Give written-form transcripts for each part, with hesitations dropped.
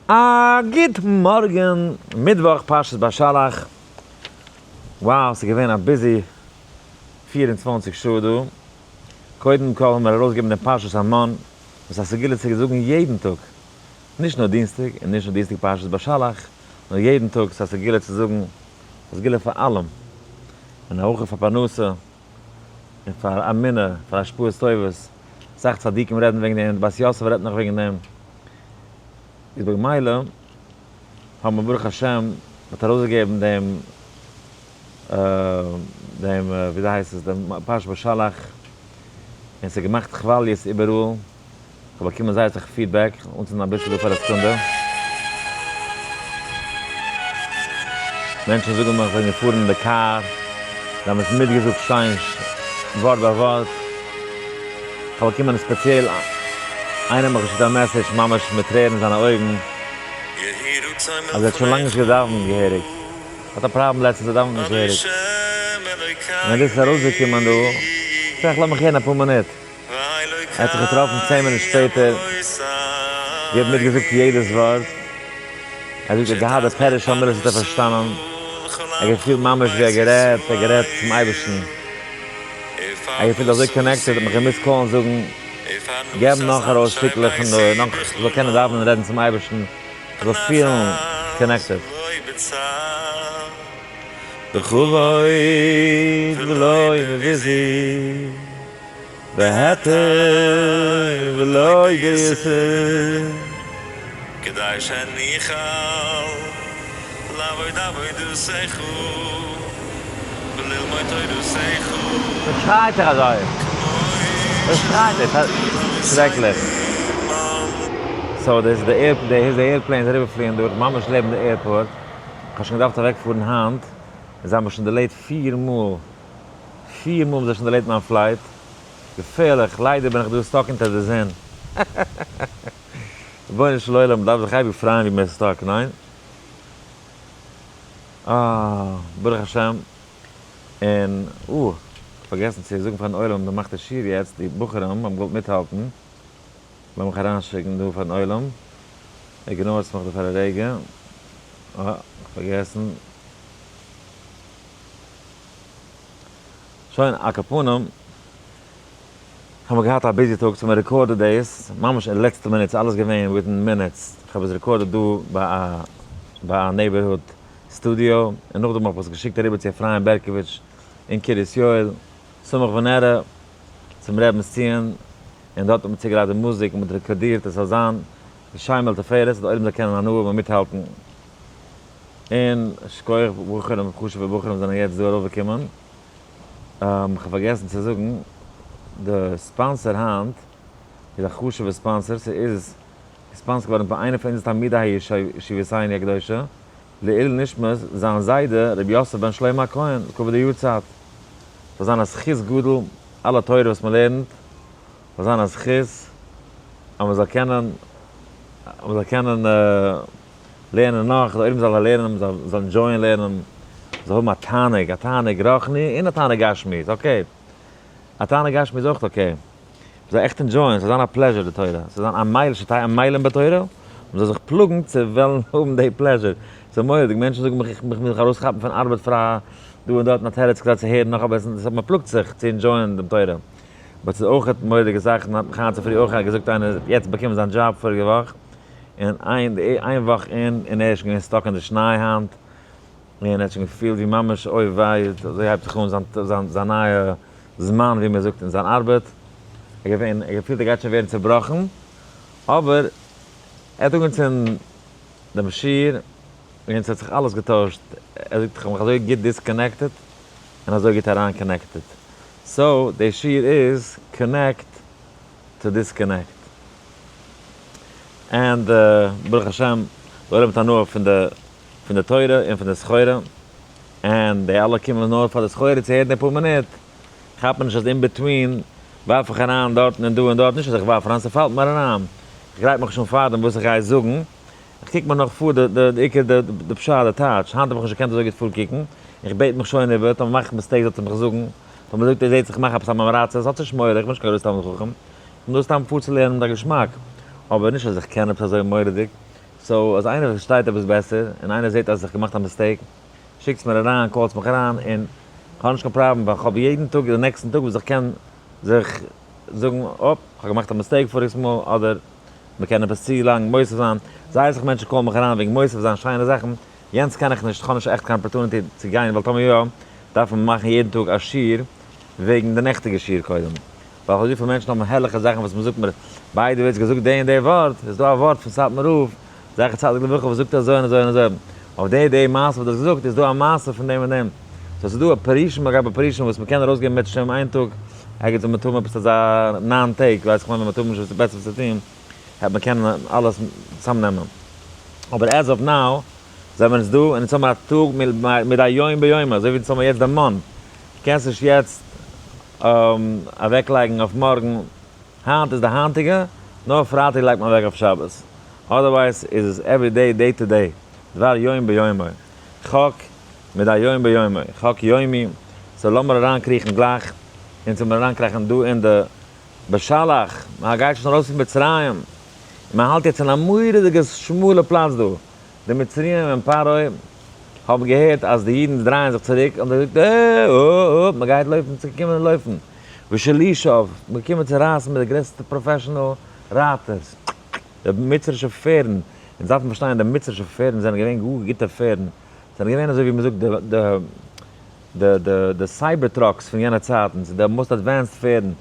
א גוט מארגן, מיטוואך פרשת בשלח, wow ס'איז געווען א busy 24 שעה דא, קודם כל האבן מיר ארויסגעגעבן דעם פרשת המן, וואס א סגולה צו זאגן יעדן טאג, נישט נאר דינסטאג און נישט נאר דינסטאג פרשת בשלח, נאר יעדן טאג, ס'איז א סגולה צו זאגן, א סגולה פאר אלעם, און אויך פאר פרנסה, און פאר אמונה, פאר השפעות טובות, אסאך צדיקים רעדן וועגן דעם, די בית יוסף רעדט נאך וועגן דעם. איז במילא האבן מיר ברוך השם מ'האט ארויסגעגעבן דעם דעם וויאזוי הייסט עס דעם פרשת בשלח און ס'האט געמאכט כוואליעס איבעראל, כ'האב באקומען זייער אסאך feedback, אנצינדן אביסל דא פאר א סעקונדע. מענטשן זאגן מיך ווען געפארן אין די קאר, זיי האבן עס מיטגעזאגט שיין ווארט ביי ווארט. כ'האב באקומען ספעציעל איינער האט מיך געשיקט א message ממש מיט טרערן אין זיינע אויגן אז ער האט שוין לאנג נישט געדאווענט געהעריג, האט א פראבלעם לעצטנס ער דאווענט נישט געהעריג, און ווען דאס איז ארויסגעקומען דא, זאג איך לאמיך הערן אפאר מינוט, ער האט זיך געטראפן צען מינוט שפעטער, ווי ער האט מיטגעזאגט יעדעס ווארט, ער זאגט ער האט געהאט די פירוש המילות האט ער פארשטאנען, ער האט געפילט ממש ווי ער האט גערעדט, ער האט גערעדט צום אייבערשטן. ער געפילט אזוי connected האט מיך געמוזט call ן זאגן געב נאך ארויס שטיקלעך פון דא נאך איך זאל קענען דאווענען און רעדן צום אייבערשטן איך זאל פילן connected. בכבוד ולא בביזוי, בהיתר ולא באיסור. כדי שנוכל לעבוד עבודתך וללמוד תורתך. וואס שרייט ער אזוי? וואס שרייט ער? שרעקליך. so דאס איז די air, דאס איז די airplanes אריבערפליען דורך ממש לעבן די airport. כ'האב שוין געדארפט אוועקפארן היינט, און זיי האבן מיך שוין delayed פיר מאל. פיר מאל האבן זיי שוין delayed מיין flight. געפערליך. ליידער בין איך דא stuck אונטער די זון. רבונו של עולם, מ'דארף זיך אייביג פרייען ווי מ'איז stuck, ניין? אה, ברוך השם. און, אה, פארגעסן צו זאגן פארן עולם, מען מאכט די שיעור יעצט, די בחורים האבן געוואלט מיטהאלטן, לאמיך אריינשיקן דא פארן עולם, ignore טס מיך דא פאר א רגע, אה, פארגעסן. שוין, על כל פנים, האבן מיר געהאט א busy טאג, so מען record עט דאס, ממש אין לעצטע מינוט, ס'איז אלעס געווען within minutes, איך האב עס recorded דא ביי א ביי א neighborhood studio, און נאכדעם האב איך עס געשיקט אריבער צו אפרים בערקאוויטש אין קרית יואל, סמוך ונראה צום רבינ'ס ציון, און דארט האט מען צוגעלייגט די מוזיק און מען האט רעקארדירט עס זאל זיין לשם ולתפארת, אז די עולם זאל קענען הנאה האבן און מיטהאלטן. און שכוח בחורים, חשוב'ע בחורים זענען יעצט דא ארויפגעקומען. כ'האב פארגעסן צו זאגן, די sponsor היינט איז א חשוב'ע sponsor, ס'איז גע sponsor ט געווארן פון איינע פון אונזער תלמידי הישיבותינו הקדושה, לעילוי נשמת זיין זיידע רבי יוסף בן שלמה הכהן, לכבוד די יארצייט. זאל זיין א זכות גדול, אלע תורה וואס מ'לערנט, זאל זיין א זכות אז מ'זאל קענען, אז מ'זאל קענען לערנען נאך, די עולם זאל לערנען, מ'זאל enjoy ען לערנען, מ'זאל האבן א תענוג, א תענוג רוחני און א תענוג גשמי, איז okay. א תענוג גשמי איז אויך okay. מ'זאל עכט enjoy ען, ס'זאל זיין א pleasure די תורה, ס'זאל זיין עמל שתהא עמלים בתורה, מ'זאל זיך פלאגן צו וועלן האבן די pleasure. ס'איז מורא'דיג, מענטשן זאגן מיך איך מוז מיך ארויסכאפן פון ארבעט פאר א דא און דארט און א תירוץ כדי צו הערן נאך אביסל, דאס מ'פלאגט זיך צו enjoy ען דעם תורה. but ס'איז אויך מורא'דיגע זאכן, האט מיך היינט צופרי אויך געזאגט איינער האט יעצט באקומען זיין דזשאב פאריגע וואך, און איין איין וואך אין און ער איז שוין געווען stuck אין די שניי היינט, און ער האט שוין געפילט ווי ממש אוי וויי, אזוי הייבט זיך אן זיין זיין זיין נייע זמן ווי מען זאגט אין זיין ארבעט, ער געווען ער געפילט ער גייט שוין ווערן צובראכן, אבער ער האט אנגעצינדן דעם שיעור און ס'האט זיך אלעס געטוישט, ער זאגט איך האב מיך אזוי גוט disconnected און אזוי גוט אריין connected, so די שיעור איז connect to disconnect. and ברוך השם די עולם האט הנאה פון די פון די תורה און פון די סחורה, און די אלע קומען נאר פאר די סחורה צו הערן די פאר מינוט, כאפן נישט אז in between ווארף איך אריין דארטן און דא און דארט, נישט אז איך ווארף אריין, ס'פאלט מיר אריין, איך גרייט מיך שוין פארדעם וואס איך גיי זאגן, איך קוק מיר נאך פאר די די עיקר די די פשט די טייטש, היינט האב איך נישט געקענט אזוי גוט פארקוקן, איך בעט מיך שוין איבער, טאמער מאך איך mistakes זאלט איר מיך זאגן, טאמער זאגט איר זעהט זיך איך מאך עפעס א ממרצות, האטס נישט מורא, איך בין נישט קיין גרויס תלמיד חכם, איך בין דא סתם פארצולערנען מיט א געשמאק, אבער נישט אז איך קען עפעס אזוי מורא'דיג. So אז איינער פארשטייט עפעס בעסער, און איינער זעט אז איך געמאכט א mistake, שיקטס מיר אריין, call טס מיך אריין, און כ'האב נישט קיין פראבלעם, ווייל כ'האב יעדן טאג די נעקסטן טאג וואס איך קען זיך זאגן, אפ, כ'האב געמאכט א mistake פאריגס מאל, אדער מ'קען עפעס צו לאנג מוסיף זיין. זייער אסאך מענטשן call ן מיך אריין וועגן מוסיף זיין שיינע זאכן, יענץ קען איך נישט, כ'האב נישט עכט קיין opportunity צו גיין, ווייל טאמער יא, דארף מען מאכן יעדן טאג א שיעור וועגן די נעכטיגע שיעור קודם. ווייל אזויפיל מענטשן האבן הערליכע זאכן וואס מ'זאגט מיר, by the way האסט געזאגט די און די ווארט, איז דא א ווארט פון סאטמאר רב זכר צדיק לברכה וואס זאגט אזוי און אזוי און אזוי, אויף די די מעשה וואס דו האסט געזאגט איז דא א מעשה פון דעם און דעם, so ס'איז דא פירושים על גבי פירושים וואס מ'קען ארויסגעבן מיט שם איין טאג, ערגעץ ווען מ'טאר האבן עפעס אזא 9 טעג, ווייס איך מיין ווען מ'טאר נישט וואס איז בעסער צו טון, העט מען קענען אלעס צאמנעמען. אבער as of now זעמער אונז דא און אונז האבן א טאג מיט א יום ביומו, אזוי ווי אונז האבן יעצט דעם מן, קענסט נישט יעצט אוועקלייגן אויף מארגן, היינט איז די היינטיגע, נאר פרייטאג לייגט מען אוועק אויף שבת, otherwise איז עס every day, day to day, דבר יום ביומו, חק מדי יום ביומו, חק יומי, so לאמיר אריינקריכן גלייך, אונז וועלן אריינקראכן דא אין די בשלח, מען גייט שוין ארויס פון מצרים, און מען האלט יעצט אין א מורא'דיגע שמאלע פלאץ דא, די מצריים און פרעה האבן געהערט אז די אידן דרייען זיך צוריק, האבן זיי געזאגט, אה, אה, אה, מען גייט לויפן צו קומען און לויפן, ושלישיו, מען קומען צו רייסן מיט די גרעסטע professional רייטערס, די מצרישע פערן, אונז דארפן פארשטיין די מצרישע פערן זענען געווען גאר גוטע פערן, זענען געווען אזוי ווי מען זאגט די די די די די cyber trucks פון יענע צייטן, די most advanced פערן,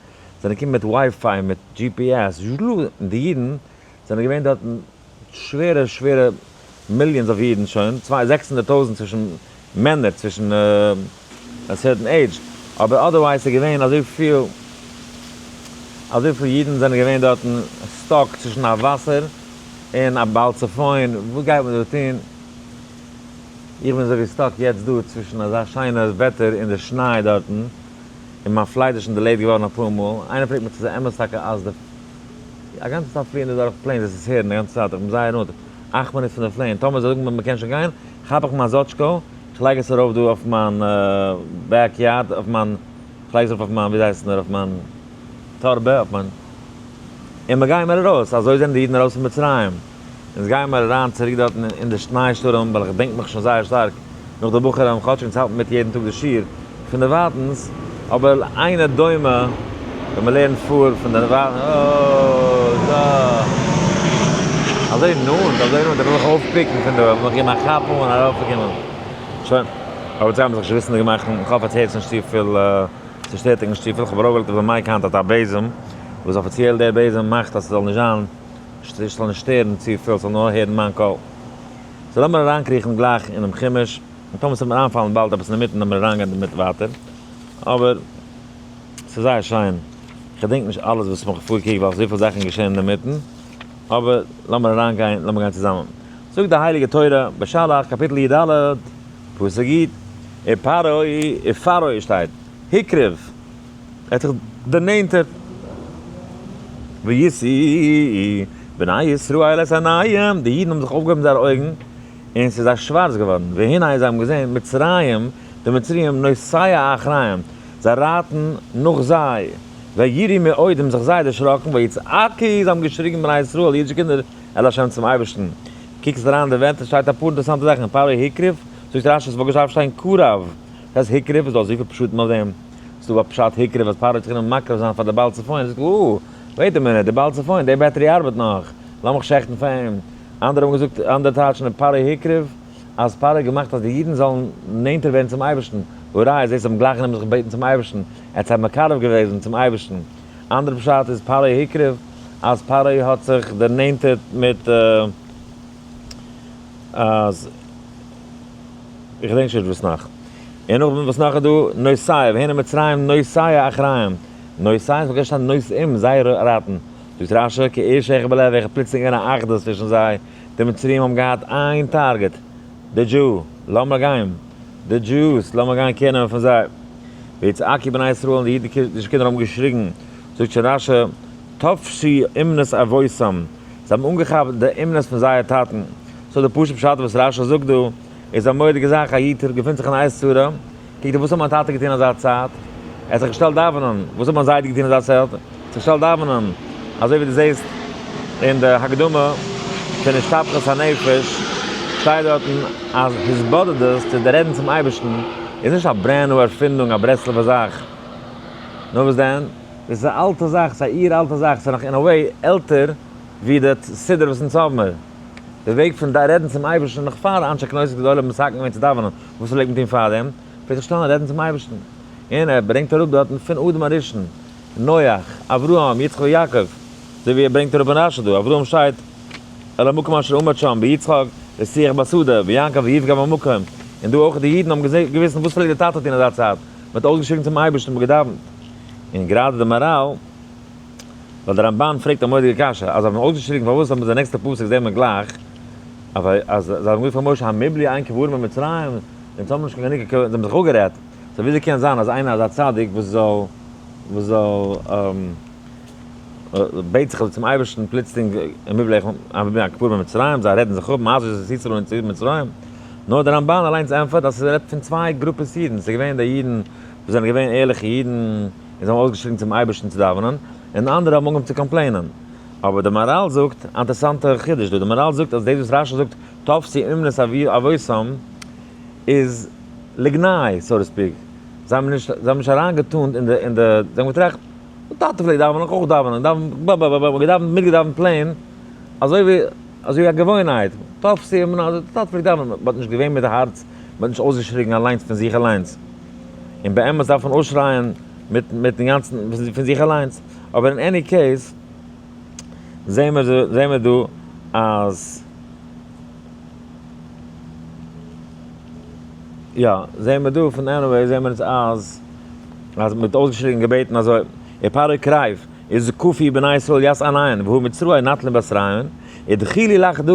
זענען געקומען מיט WiFi מיט GPS, און די אידן זענען געווען דארטן שווערע שווערע millions אוו אידן שוין, צוויי 600,000 צווישן מענער צווישן א certain age, אבער otherwise איז געווען אזויפיל אזויפיל אידן זענען געווען דארטן stuck צווישן א וואסער און א בעל צפון, וואס גייט מען דא טון? איך בין אזויווי stuck יעצט דא צווישן אזא שיינע וועטער און די שניי דארטן, און מיין flight איז שוין delayed געווארן אפאר מאל, איינער פרעגט מיך צו ס'איז אמת טאקע אז די א גאנצע צייט פליען דא דורך planes עס איז הערן די גאנצע צייט, איך בין זייער נאנט, 8 מינוט פון די plane, טאמער זיי זאגן מיר מ'קען שוין גיין, כאפ איך מיין זאטשקא, איך לייג עס ארויף דא אויף מיין back yard, אויף מיין, איך לייג עס ארויף אויף מיין, ווי הייסט עס נאר, אויף מיין טארבע, אויף מיין, און מיר גייען מיר ארויס, אזוי זענען די אידן ארויס פון מצרים, אונז גייען מיר אריין צוריק דארטן אין די שניי שטורעם, ווייל איך דענק מיך שוין זייער שטארק נאך די בחורים, כאטש אונז האלטן מיט יעדן טאג די שיעור פון דערווייטנס, אבער אינו דומה ווען מען לערנט פאר פון דערווייטנס, אוי דא, אזוי נאנט, אזוי נאנט, ער וויל מיך אויף pick ן פון דא, ער וויל מיך געבן א כאפ אן ארויפצוקומען, שוין, אבער זיי האבן זיך נישט וויסנדיג געמאכט, איך האף אז הערטס נישט צופיל, ס'שטערט ענק נישט צופיל, כ'האב ארויפגעלייגט אויף די mic היינט א בעזעם, וואס אפיציעל דער בעזעם מאכט אז ס'זאל נישט זיין, ס'זאל נישט שטערן צופיל, ס'זאל נאר הערן מיין קול. so לאמיר אריינקריכן גלייך אינעם חומש, און טאמער ס'וועט מיר איינפאלן באלד עפעס אינמיטן לאמיר אריינגיין דערמיט ווייטער, אבער ס'איז זייער שיין, כ'געדענק נישט אלעס וואס כ'האב פארגעקוקט ווייל אזויפיל זאכן געשען אינמיטן, אבער לאמיר אריינגיין, לאמיר גיין צוזאמען. זאגט די הייליגע תורה, בשלח קאפיטל י ד, פסוק י, ופרעה, ופרעה שטייט, הקריב, ער האט זיך דערנענטערט, וישאו בני ישראל את עיניהם, די אידן האבן זיך אויפגעהויבן זייערע אויגן, און ס'איז זיי שווארץ געווארן, והנה זיי האבן געזען מצרים, די מצריים נוסע אחריהם, זיי רייטן נאך זיי, ויראו מאוד, האבן זיך זייער דערשראקן, ויצעקו, זיי האבן געשריגן בני ישראל, אידישע קינדער, אל ה' צום אייבערשטן. קוקסט אריין אין די ווענט, עס שטייט אפאר אינטערעסאנטע זאכן, פרעה הקריב, זאגט רשי, עס וואלט געדארפט שטיין קרב, דאס הייסט הקריב, איז דא אזויפיל פשטים אויף דעם. ס'דא א פשט הקריב אז פרעה האט זיך גענומען מקריב זיין פאר די בעל צפון, ער זאגט אה, wait a minute, די בעל צפון, די battery ארבעט נאך, לאמיך שעכטן פאר אים. אנדערע האבן געזאגט, אנדערע טייטשן אין פרעה הקריב, אז פרעה האט געמאכט אז די אידן זאלן נענטער ווערן צום אייבערשטן, הראיה זיי האבן גלייך גענומען זיך בעטן צום אייבערשטן, ער האט זיי מקרב געוועזן צום אייבערשטן. אנדערע פשט איז פרעה הקריב, אז פרעה האט זיך דערנענטערט מיט אז. איך געדענק נישט וואס נאך. און נאכדעם וואס נאך איז דא? נוסע, והנה מצרים נוסע אחריהם. נוסע איז געשטאנען נוסעים, זיי רייטן. זאגט רשי, כאיש אחד בלב אחד, פלוצלינג געווען א אחדות צווישן זיי. די מצריים האבן געהאט איין target, די Jew, לאמיר גיין. די Jews, לאמיר גיין קער נעמען פון זיי. ויצעקו בני ישראל, און די אידישע קינדער האבן געשריגן. זאגט שוין רשי, תפשו אומנות אבותם, זיי האבן אנגעכאפט די אומנות פון זייער טאטן. so די פשוט פשט וואס רשי זאגט דא, איז א מורא'דיגע זאך, א איד געפינט זיך אין עת צרה, קוקט ער וואס האט מיין טאטע געטון אזא צייט? ער האט זיך געשטעלט דאווענען, וואס האט מיין זיידע געטון אזא צייט? ער האט זיך געשטעלט דאווענען, אזוי ווי דו זעסט אין די הקדמה. פון השתפכות הנפש שטייט דארטן אז התבודדות, צו רעדן צום אייבערשטן, איז נישט א brand new ערפינדונג, א ברסלב'ע זאך. נאר וואס דען? דאס איז א אלטע זאך, ס'איז א אור אלטע זאך, ס'איז נאך in a way עלטער ווי די סידור וואס אונז האבן מיר. די וועג פון רעדן צום אייבערשטן איז נאך פאר אנשי כנסת הגדולה האבן מתקן געווען צו דאווענען. וואס פלעגט מען טון פארדעם? פלעגט זיך שטעלן און רעדן צום אייבערשטן. און ער ברענגט אראפ דארטן פון אדם הראשון, נח, אברהם, יצחק ויעקב, אזוי ווי ער ברענגט אראפ אין רשי דא, אברהם שטייט אל המקום אשר עמד שם, ויצחק לשיח בשדה, ויעקב ויפגע במקום, און דא אויך די אידן האבן געוויסן וואס פלעגט דער טאטע טון אזא צייט, מען האט אויסגעשריגן צום אייבערשטן און געדאווענט. און גראדע די מהרל, ווייל דער רמבן פרעגט א מורא'דיגע קשיא, אז זיי האבן אויסגעשריגן פארוואס האבן זיי נעקסטע פסוק זעהן מיר גלייך אז זיי האבן געזאגט פאר משה המבלי אין קברים במצרים, אונז האבן נישט קיין גענוג קברים, זיי האבן זיך אפגערעדט, so וויאזוי קען זיין אז איינער אזא צדיק וואס זאל וואס זאל בעט זיך צום אייבערשטן פלוצלינג המבלי אין קברים במצרים, זיי רעדן זיך אפ, מה זאת עשית לנו יציאת מצרים, נאר דער רמבן אליינס ענטפערט אז ס'רעדט פון צוויי גרופעס אידן, ס'איז געווען די אידן וואס זענען געווען ערליכע אידן און זיי האבן אויסגעשריגן צום אייבערשטן צו דאווענען, און אנדערע האבן אנגעהויבן צו complain ען. אבער די מהרל זאגט א אינטערעסאנטע חידוש דא, די מהרל זאגט אז דאס וואס רשי זאגט תפסו אומנות אבותם איז לגנאי so to speak, זיי האבן נישט זיי האבן נישט אריינגעטאנט אין די אין די, זיי האבן געטראכט, מיין טאטע פלעגט דאווענען, איך אויך דאווענען, דאווען ב ב ב ב, געדאווענט מיטגעדאווענט plain, אזוי ווי אזוי ווי א געוואוינהייט, תפסו אומנות, די טאטע פלעגט דאווענען, מען האט נישט געווען מיט די הארץ, מען האט נישט אויסגעשריגן אליינס פון זיך אליינס. און באמת דארף מען אויסשרייען מיט מיטן גאנצן פון זיך אליינס, אבער in any case זעהן מיר זעהן מיר דא אז יא זעהן מיר דא פון anyway זעהן מיר אונז אז אז מען האט אויסגעשריגן געבעטן אזוי ופרעה קרב איז כפי בני ישראל יס ענין והוא מצראי נטלין בתריין ודחילי לך דא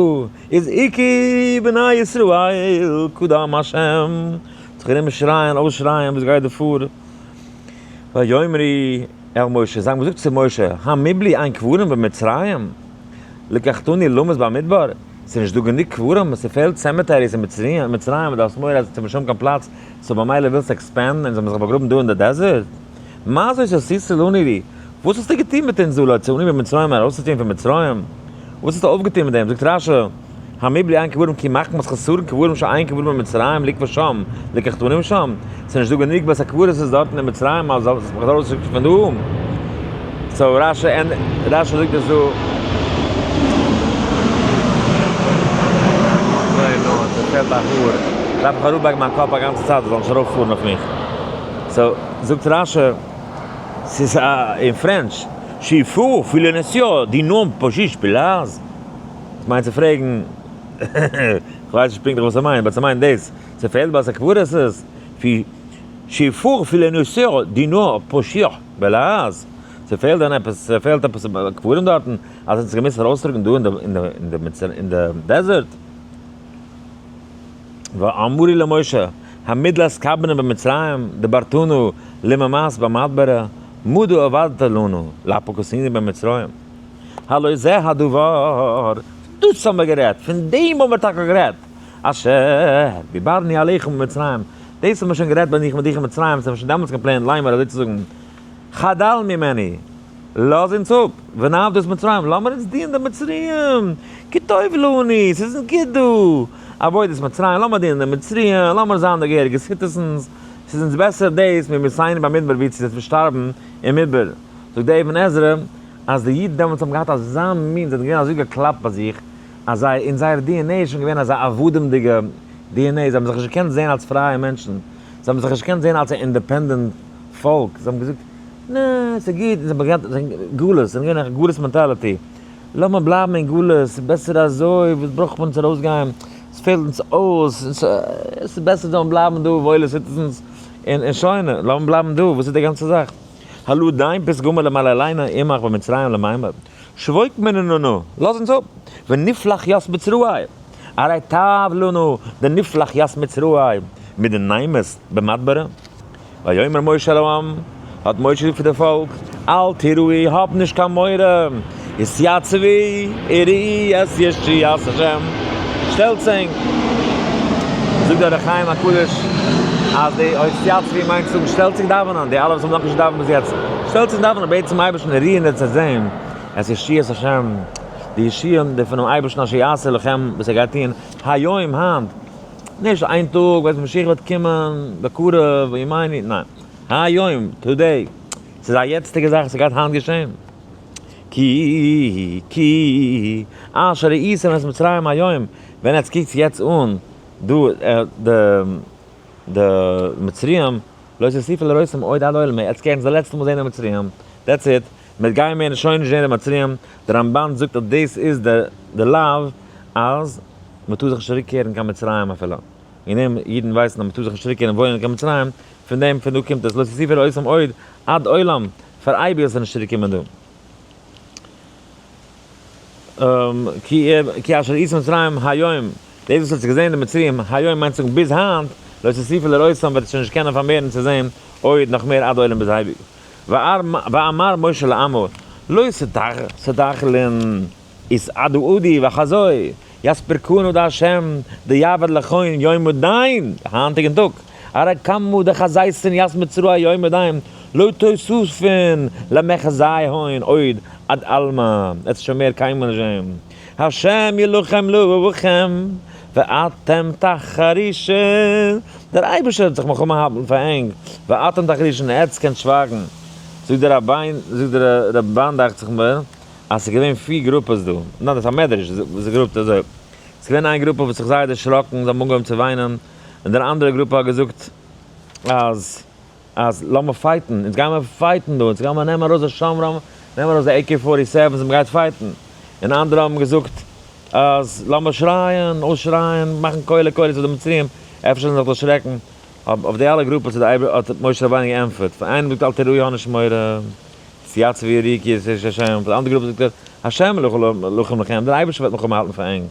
איז איקי בני ישראל קדם השם זיך גענומען שרייען, אויסשרייען, וואס גייט דא פאר? ויאמרו אל משה, זיי האבן געזאגט צו משה, המבלי אין קברים במצרים? לקחתנו למות במדבר? ס'איז נישט דא גענוג קברים, ס'פעלט cemeteries אין מצרים, דו האסט מורא אז ס'וועט נישט האבן קיין פלאץ, so במילא ווילסטו expand ן און זאל מען זיך באגראבן דא אין די desert? מה זאת עשית לנו לי? וואס האסטו געטון מיט אונז דא להוציאנו ממצרים ארויסצוטון פון מצרים? וואס האסטו אויפגעטון מיט דעם? זאגט רשי, המבלי אין קברים כי מחמת חסרון קברים שאין קברים במצרים לקבור שם לקחתנו משם, ס'איז נישט דא גענוג בית הקברות איז דארטן אין מצרים אז זאל זיך ארויסרוקן פון דא, so רשי רשי זאגט עס דא. אזוי נאנט, ס'פעלט א האר, דארף איך אראפבייגן מיין קאפ א גאנצע צייט זיי זאלן נישט ארויפפארן אויף מיך, so זאגט רשי ס'איז א אין French, שיפור פילענעסיו די נאם פאשיש פילאז. עס מיינט צו פרעגן, כ'ווייס נישט פונקטליך וואס ער מיינט, but ס'מיינט דאס, ס'פעלט בית הקברות איז פי שיפור פילענוסער דינור פושיר בלעז, ס'פעלט דען עפעס, ס'פעלט עפעס קברים דארטן אז אונז געמוזט ארויסטראגן דא אין די desert? ואמרי למשה, המדלת קברנו במצרים, דברתנו לממת במדברא, מדו עבדת לנו, לאפוקוסיני במצרים. הלא זה הדבר, דאס האבן מיר גערעדט, פון דעם האבן מיר טאקע גערעדט, אשר דיברני עליכם במצרים, דאס האבן מיר שוין גערעדט בין איך מיט דיך אין מצרים, עס האבן שוין דעמאלטס complained לאמר אזוי צו זאגן, חדל ממני, לאז אונז אפ, ונעבדה את מצרים, לאמיר אונז דינען די מצריים, כי טוב לנו, ס'איז אונז גוט דא, עבודת מצרים, לאמיר דינען די מצריים, לאמיר זיין די געהעריגע citizens, ס'איז אונז בעסער דאס ממיתנו במדבר ווי צו שטארבן אין מדבר, זאגט דער אבן עזרא, אז די אידן דעמאלטס האבן געהאט אזא מין, זיי זענען געווען אזוי געקלאפט ביי זיך, אז זיי, אין זייער DNA איז שוין געווען אזא עבדים'דיגע DNA, זיי האבן זיך נישט געקענט זען אלס פרייע מענטשן, זיי האבן זיך נישט געקענט זען אלס א independent פאלק, זיי האבן געזאגט, נע, ס'איז גוט, און זיי האבן געהאט גלות, זיי זענען געווען אין א גלות mentality, לאמיר בלייבן אין גלות, ס'איז בעסער אזוי, וואס ברויך מען אונז ארויסגיין, עס פעלט אונז אויס, עס איז בעסער זאלן בלייבן דא וואוילע citizens, און שוין, לאמיר בלייבן דא, וואס איז די גאנצע זאך? הלא דיין פתגמא למעללינו עמך במצרים למימר, שבוק מנננו, לאז אונז אפ, ונפלח ית מצראי, הרי טב לנו דנפלח ית מצראי מדניימס במדברא. ויאמר משה אל העם, האט משה געזאגט פאר די פאלק, אל תיראו, האב נישט קיין מורא, התייצבו וראו את ישועת השם, שטעלטס ענק, זאגט דער אור החיים הקדוש אז די התייצבו מיינט צו זאגן שטעלט זיך דאווענען, די אלע וואס האבן נאכנישט געדאווענט ביז יעצט, שטעלט זיך דאווענען, בעט צום אייבערשטן ראו און וועט זען את ישועת השם. די ישועה די פונעם אייבערשטן אשר יעשה לכם וואס ער גייט טון היום היינט, נישט איין טאג ווען משיח וועט קומען בקרוב וימיני, ניין, היום, today, ס'איז א יעצטיגע זאך, ס'גייט היינט געשען. כי כי אשר ראיתם את מצרים היום, ווען עטס קוקטס יעצט אן דא די די מצריים, לא תוסיפו לראותם עוד עד עולם, עטס קענטס די לעצטע מאל זען די מצריים, that's it, מיר גייען מער שוין נישט זען די מצריים, די רמבן זאגט אז דאס איז די די לאו אז מען טאר זיך נישט צוריק קערן קיין מצרים אפילו, וועגן דעם אידן ווייסן אז מען טאר זיך נישט צוריק קערן וואוינען קיין מצרים, פון דעם פון דא קומט עס לא תוסיפו לראותם עוד עד עולם, פאר אייביג זאלסטו נישט צוריק קומען דא. כי אשר ראיתם מצרים היום, דאס וואס האט זיך געזען די מצרים היום מיינט זאגן ביז היינט, לא תוסיפו לראותם וועט עס שוין נישט קענען פארמערן צו זען עוד נאך מער עד עולם ביז אייביג. ואמר משה לעמו לא תתחלון אתעדו וחזו ית פורקנא דהשם דיעבד לכון יומא דין, היינטיגן טאג, ארי כמה דחזיתון ית מצרא יומא דין, לא תוספון למחזיהון עוד עד עלמא, עטס שוין מער קיינמאל נישט זעהן, השם ילחם לכם ואתם תחרישון, דער אייבערשטער וועט זיך מלחמה האלטן פאר ענק, ואתם תחרישון, עטס קענט שווייגן, זאגט דער רבי'ן, זאגט דער רמבן דאכט זיך מיר, אז ס'איז געווען פיר גרופעס דא, ניין דאס איז א מדרש וואס איז גערופט אזוי, ס'איז געווען איין גרופע וואס האט זיך זייער דערשראקן, זיי האבן אנגעהויבן צו וויינען, און דער אנדערע גרופע האט געזאגט אז אז לאמיר fight ן, אונז גיימער fight ן דא, אונז גיימער נעמען ארויס די שומרים, נעמען ארויס די AK forty sevens און מ'גייט fight ן, און אנדערע האבן געזאגט אז לאמיר שרייען, אויסשרייען, מאכן קולי קולות אויף די מצריים, אפשר זאלן זיי זיך דערשרעקן, אויף די אלע גרופעס האט משה רבינו געענטפערט, פאר איינעם זאגט אל תיראו האב נישט מורא, התיצבו וראו כי איש השם, פאר די אנדערע גרופע זאגט ער, השם ילחם לכם, דער אייבערשטער וועט מלחמה האלטן פאר ענק.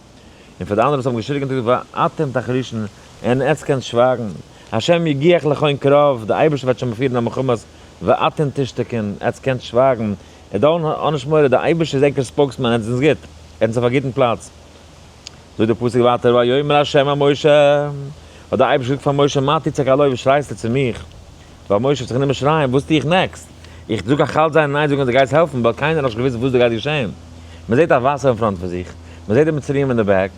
און פאר די אנדערע וואס האבן געשריגן האט ער געזאגט, ואתם תחרישון, און עטס קענטס שווייגן, השם יגיח לכון קרב, דער אייבערשטער וועט שוין פירן א מלחמות, ואתם תשתקון, עטס קענטס שווייגן, און דאן האט נישט מורא, דער אייבערשטער איז ענקער spokesman, עטס זענטס גוט, עטס זענטס אויף א גוטן פלאץ. זאגט דער פסוק ווייטער, ויאמר ה' אל משה, האט דער אייבערשטער געזאגט פאר משה, מה תצעק אלי, וואס שרייסטו צו מיך? ווייל משה האט זיך גענומען שרייען, וואס טו איך next? איך זאג איך האלט זיי אין איין זאגן אז דו גייסט העלפן, ווייל קיינער האט נאכנישט געוואוסט וואס דא גייט געשען. מען זעט א וואסער אין front פון זיך, מען זעט די מצריים אין די back,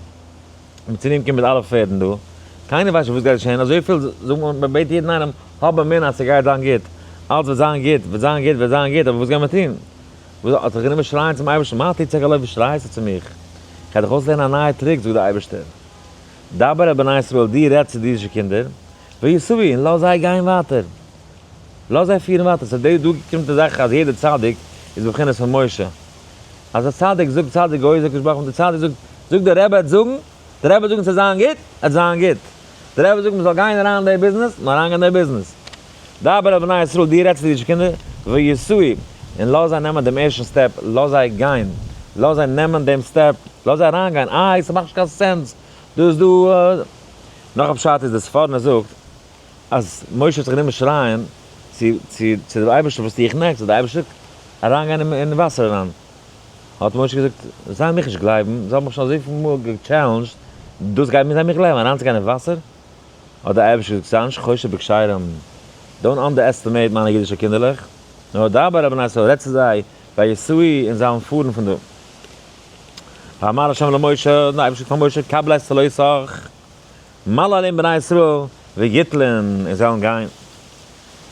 מצריים קומען מיט אלע פערדן דא, קיינער ווייסט נישט וואס גייט געשען, אזויפיל זאגט מען, מען בעט יעדן איינעם, האב אמונה אז ס'גייט זיין גוט, אלץ וועט זיין גוט, וועט זיין גוט, וועט זיין גוט, אבער וואס גייען מיר טון? וואס האט זיך גענומען שרייען צום אייבערשטן, מה תצעק אלי, וואס שרייסטו צו מיך? איך גיי דיך אויסלערנען א נייע trick, זאגט דער אייבערשטער, דבר אל בני ישראל, דו רעד צו די אידישע קינדער, ויסעו, און לאז זיי גיין ווייטער. לאז זיי פירן ווייטער. ס'איז דא קומט די זאך אז יעדער צדיק איז בבחינת פון משה. אז א צדיק זאגט צדיק גוזר הקדוש ברוך הוא, דער צדיק זאגט, זאגט דער רבי עט זאגן, דער רבי זאגט ס'זאל זיין גוט, עט זיין גוט. דער רבי זאגט מ'זאל גיין אריין אין די ביזנעס, מ'זאל אריינגיין אין די ביזנעס. דבר אל בני ישראל, דו רעדסט צו די אידישע קינדער, ויסעו, און לאז זיי נעמען דעם ערשטן step, לאז זיי גיין, לאז זיי נעמען דעם step, לאז זיי אריינגיין, איי, ס'מאכט נישט קיין sense, דא איז דא. נאך א פשט איז די ספורנו זאגט אז משה האט זיך גענומען שרייען צו צו צו דעם אייבערשטן וואס טו איך next, האט דער אייבערשטער געזאגט אריינגיין אין וואסער אריין, האט משה געזאגט זיי מיך נישט גלייבן, זיי האבן מיך שוין אזויפיל מאל גע challenge ט, דאס גייט מיר זיי מיך גלייבן אריינצוגיין אין וואסער? האט דער אייבערשטער געזאגט זיי נישט חושד בכשרים, don't underestimate מיינע אידישע קינדערלעך, נאר דבר אל בני ישראל רעד צו זיי ויסעו און זיי וועלן פארן פון דא. ואמר ה' למשה, דער אייבערשטער זאגט פאר משה, קבל את צלותיך, מל עליהם בני ישראל, ויטלון, און זיי וועלן גיין.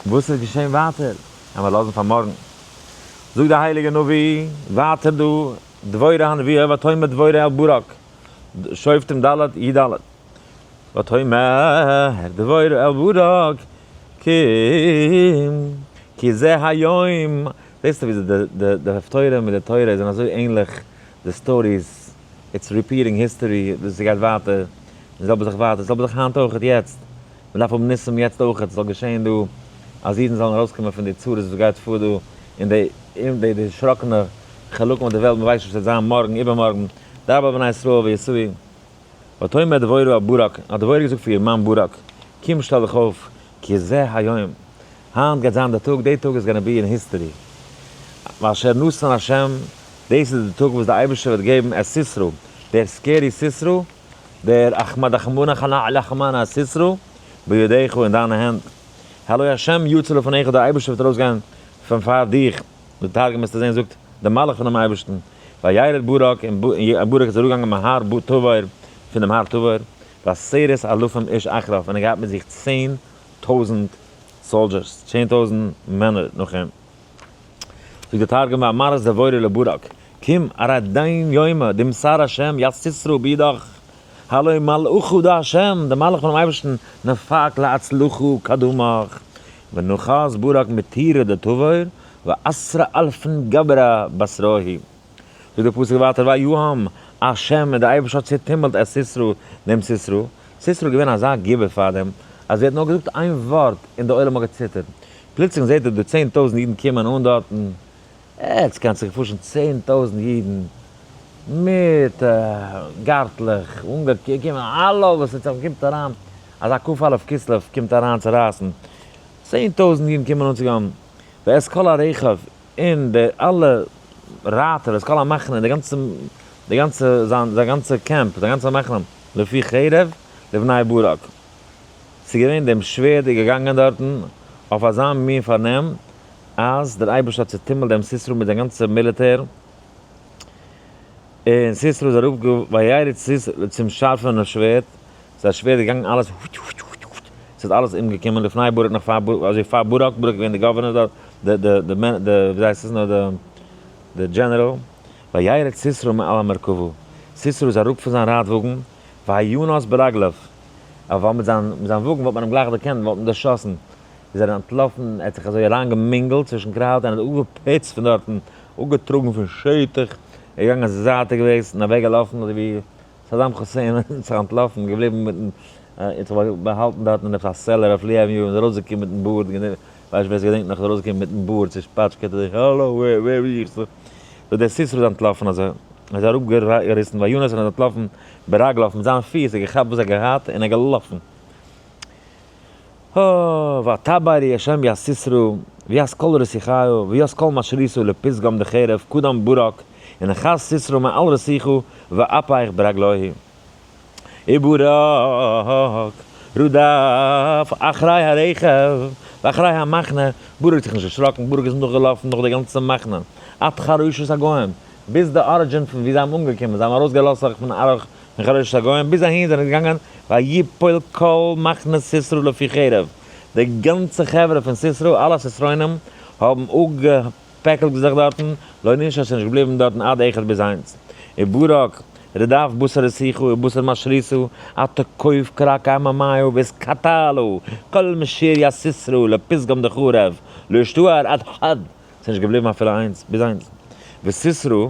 וואס איז געשען ווייטער? עמער לאזן פאר מארגן. זאגט דער הייליגער נביא ווייטער דא, דבורה הנביאה ותאמר דבורה אל ברק, שופטים ד' י ד, ותאמר דבורה אל ברק, קום, כי זה היום, זעסטו ווי די הפטורה מיט די תורה זענען אזוי ענליך, די stories, it's repeating history, דאס גייט ווייטער, די זעלבע זאך ווייטער, די זעלבע זאך היינט אויכעט יעצט, מען דארף האבן ניסים יעצט אויכעט, ס'זאל געשען דא אז אידן זאלן ארויסקומען פון די צרות וואס גייט פאר דא, און די די דערשראקענע חלקים אויף די וועלט, מען ווייסט נישט וואס וועט זיין מארגן איבערמארגן, דבר בני ישראל ויסעו. ותאמר דבורה אל ברק, האט דבורה געזאגט פאר איר מאן ברק, קום שטעל דיך אויף, כי זה היום, היינט גייט זיין די טאג, די טאג איז gonna be in history, ואשר נתן השם, דאס איז די טאג וואס די אייבערשטער וועט געבן את סיסרא, דער scary סיסרא, דער אחמד אחמנא חנא לחמנא סיסרא, בידיך אין דיינע הענט, הלא השם יצא לפניך, דער אייבערשטער וועט ארויסגיין פון פאר דיך, די תרגום וועסטו זען זאגט, דער מלאך פונעם אייבערשטן. וירד ברק, און ברק איז אראפגעגאנגען מהר תבור, פון דעם הר תבור, ועשרת אלפים איש אחריו, און ער געהאט מיט זיך 10,000 soldiers, 10,000 מענער נאך אים. זאגט דער תרגום ואמרת דבורה לברק, קום ארדין יומא, דמסר השם ית סיסרא בידך, הלא מלאכו דהשם, דער מלאך פונעם אייבערשטן, נפק להצלחו קדמך. ונחת ברק מטירא דתבור, ועשרה אלפין גברא בתרהי. זאגט דער פסוק ווייטער ויהם השם, און דער אייבערשטער האט צעטומלט את סיסרא, דעם סיסרא. סיסרא איז געווען אזא גיבור פאר דעם, אז ער האט נאר געזאגט איין ווארט און דער עולם האט געציטערט. פלוצלינג זעט ער די 10,000 אידן קומען אן דארטן, עטס קענט זיך פארשטעלן 10,000 אידן מיט גארטלעך, אנגעקומען, אלע וואס עס קומט אריין, אזא כ"א כסלו קומט אריין צו רייסן, 10,000 אידן קומען אן צו גיין, ואת כל הרכב, און די אלע רייטער, ואת כל המחנה, די גאנצע, די גאנצע, זיין, זיין גאנצע קעמפ, די גאנצע מחנה, לפי חרב, לבני ברק. ס'איז געווען דעם שווערד איז געגאנגען דארטן אויף אזא מין פארנעם, אז דער אייבערשטער האט צעטומלט דעם סיסרא מיט זיין גאנצע מיליטער, און סיסרא איז אראפ וירד סיסרא צום שארפענעם שווערד, ס'איז א שווערד געגאנגען אלעס הוט הוט הוט הוט, ס'איז אלעס אומגעקומען לפני ברק נאך פאר ברק, אזוי פאר ברק, ברק איז געווען די governor דארט, די די די מען די ווי הייסט עס נאר די די general, וירד סיסרא מעל המרכבה, סיסרא איז אראפ פון זיין רייטוואגן, וינס ברגליו, אבער מיט זיין מיט זיין וואגן וואלט מען אים גלייך דערקענט, וואלט מען דערשאסן, איז ער אנטלאפן, ער האט זיך אזוי אריינגעמינגלט צווישן crowd און האט אפגעפוצט פון דארטן, אפגעטראגן פון שטח, ער איז געגאנגען זייטיג וועגס און אוועק געלאפן אזוי ווי סאדאם חוסעין האט זיך אנטלאפן, געבליבן מיטן, האט זיך באהאלטן דארטן אין עפעס א cellar אויף Lee Avenue און איז ארויסגעקומען מיטן בארד, ווייסט ווער עס געדענקט נאך, איז ארויסגעקומען מיטן בארד צושפאטשקעט אזוי האלא ווער ווער ביסטו? סאו דער סיסרא איז אנטלאפן אזוי, ער איז אראפגעריסן וינס און איז אנטלאפן ברגליו מיט זיינע פיס, ער האט געכאפט וואס ער האט געהאט און ער איז געלאפן. ותבער השם ית סיסרא וית כל רתיחיא וית כל משריתא לפתגם דחרב קדם ברק ונחת סיסרא מעל רתיחא ואפך ברגלוהי. וברק רדף אחרי הרכב ואחרי המחנה, ברק האט זיך נישט דערשראקן, ברק איז נאכגעלאפן נאך די גאנצע מחנה, עד חרושת הגוים, ביז די origin פון ווי זיי האבן אנגעקומען, זיי האבן ארויסגעלאזט זיך פון ארוך פון חרושת הגוים, ביז אהין זענען זיי געגאנגען ויפול כל מחנה סיסרא לפי חרב, די גאנצע חברה פון סיסרא, אלע סיסרונים, האבן אפגעפעקלט זיך דארטן, לא נשאר ס'איז נישט געבליבן דארטן עד אחד ביז איינס. וברק רדף בתר רתיחה ובתר משריתא עד תקוף כרק עממיא ואתקטלו כל משריא סיסרא לפתגם דחרב לא אשתאר עד חד, ס'איז נישט געבליבן אפילו איינס ביז איינס. וסיסרא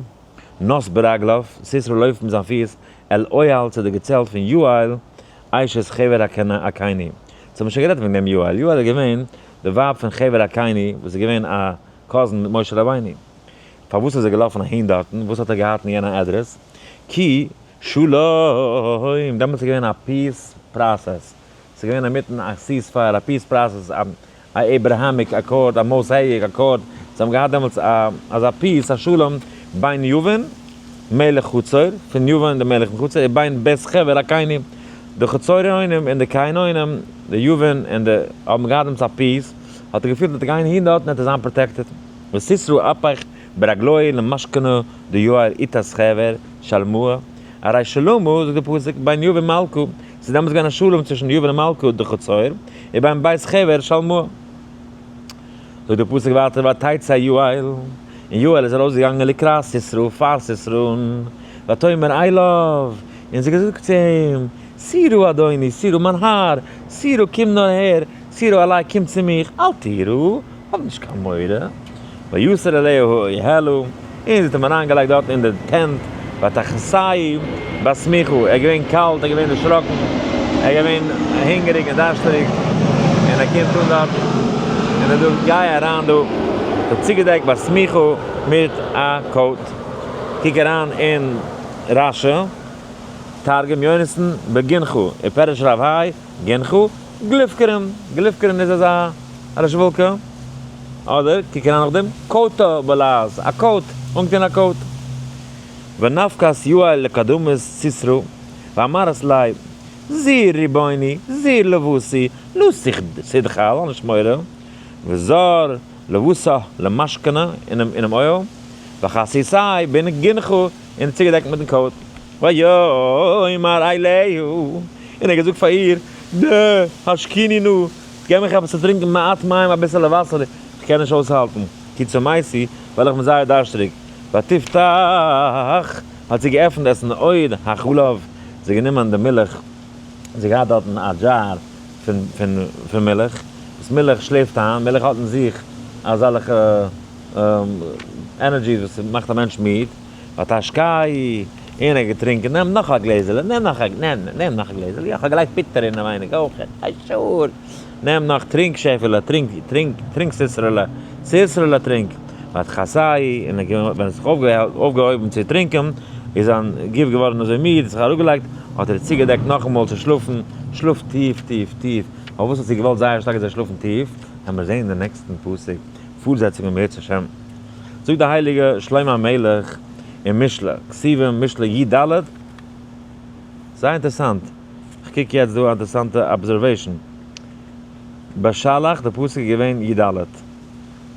נס ברגליו, סיסרא לויפט מיט זיין פיס, אל אוהל צו די געצעלט פון יעל, אשת חבר הקיני. אונז האבן שוין גערעדט וועגן דעם יעל, יעל איז געווען די ווייב פון חבר הקיני וואס איז געווען א cousin מיט משה רבינו. פארוואס איז ער געלאפן אהין דארטן, וואס האט ער געהאט אין יענע אדרעס? כי שלום, דעמאלטס איז געווען א peace process, ס'איז געווען אינמיטן א ceasefire, א peace process, א Abrahamic accord, א Mosaic accord, זיי האבן געהאט דעמאלטס א אזא peace, א שלום, בין יבין מלך חצור, פון יבין די מלך פון חצור, ובין בית חבר הקיני, די חצוריונים און די קיינונים, די יבין און די, האבן געהאט דעמאלטס א peace, האט ער געפילט אז ער גייט אהין דארטן וועט ער זיין protected. וסיסרא אפך ברגלוי למשכנא דיהר איתת חבר שלמוה, הרי שלמה, זאגט די פסוק, בין יבין מלכא, ס'איז דעמאלטס געווען א שלום צווישן יבין און מלכא דחצור, ובין בית חבר שלמוה. זאגט די פסוק ווייטער ותצא יעל, און יעל איז ארויסגעגאנגען לקראת סיסרא פאר סיסרא'ן, ותאמר אליו, און זי האט געזאגט צו אים, סורה אדוני, סורה מיין האר, סורה קום נאר אהער, סורה אלי קום צו מיך, אל תירא, האב נישט קיין מורא. ויסר אליה האהלה, און זי האט אים אריינגעלייגט דארטן אין די tent, ותכסהו בשמיכה, ער איז געווען קאלט, ער איז געווען דערשראקן, ער איז געווען הונגעריג און דארשטעריג, און ער קומט אן דארטן, און ער זאגט, גיי אריין דא, זי האט צוגעדעקט בשמיכה מיט א coat, קוק אריין אין רש"י, תרגום יונתן בגינכו, ופירש רב האי, גינכו, גליפקרן, גליפקרן איז אזא רעזשוואלקע, אדער קוק אריין נאך דעם, כותא בלעז, א coat, אנגעטון א coat. ונפקת יעל לקדמת סיסרא, ואמרת ליה, זור ריבוני, זור לבתי, לא תדחל, האב נישט מורא, וזר לבתה למשכנא, אינעם אוהל. וכסיתיה בגינחה, און צוגעדעקט מיטן coat. ויאמר אליה, און ער האט געזאגט פאר איר, נא, השקיני נא, געב מיך עפעס צו טרינקען מעט מים אביסעלע וואסער, איך קען נישט אויסהאלטן, כי צמאתי, ווייל איך בין זייער דארשטריג. ותפתח, האט זי געעפנט את נאוד החלב, זי האט גענומען די מילך, זי האט געהאט דארטן א דזשאר פון פון פון מילך, וואס מילך שלעפט איין, מילך האט אין זיך אזעלכע energies וואס מאכט א מענטש מיד, ותשקהו, און ער האט געטרינקען, נעם נאך א גלעזעלע, נעם נאך א, נעם, נעם נאך א גלעזעלע, יא, כ'האב געלייגט פוטער אינעווייניג אויך, א שאד, נעם נאך, טרינק שעפעלע, טרינק, טרינק, טרינק סיסרעלע, סיסרעלע טרינק, ותכסהו, און ווען ער האט זיך אויפגעהויבן צו טרינקען, איז זיין גוף געווארן אזוי מיד, זיך אראפגעלייגט, האט ער צוגעדעקט נאכאמאל צו שלאפן, שלאף טיף, טיף, טיף, פארוואס האט זי געוואלט זייער שטארק ער זאל שלאפן טיף, וועלן מיר זען אין די נעקסטן פסוק, פארזעצונג אם ירצה השם. זאגט די הייליגע שלמה המלך אין משלי, כתובים משלי י ד, זייער אינטערעסאנט, איך קוק יעצט דא א אינטערעסאנטע observation, בשלח די פסוק איז געווען י ד,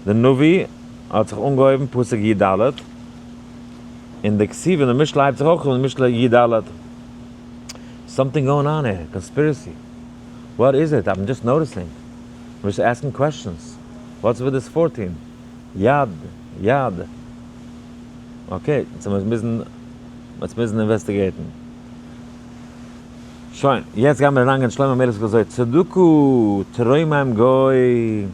די נביא האט זיך אנגעהויבן פסוק י ד, און די כתובים די משלי הייבט זיך אויך אן משלי י ד, something going on here, conspiracy, what is it, I'm just noticing, I'm just asking questions, what's with this 14? יד, יד. okay, יעצט מיר מוזן, יעצט מוזן investigate ן. שוין, יעצט גיימיר אריינגיין שלמה המלך זאגט אזוי, צדקה תרומם גוי,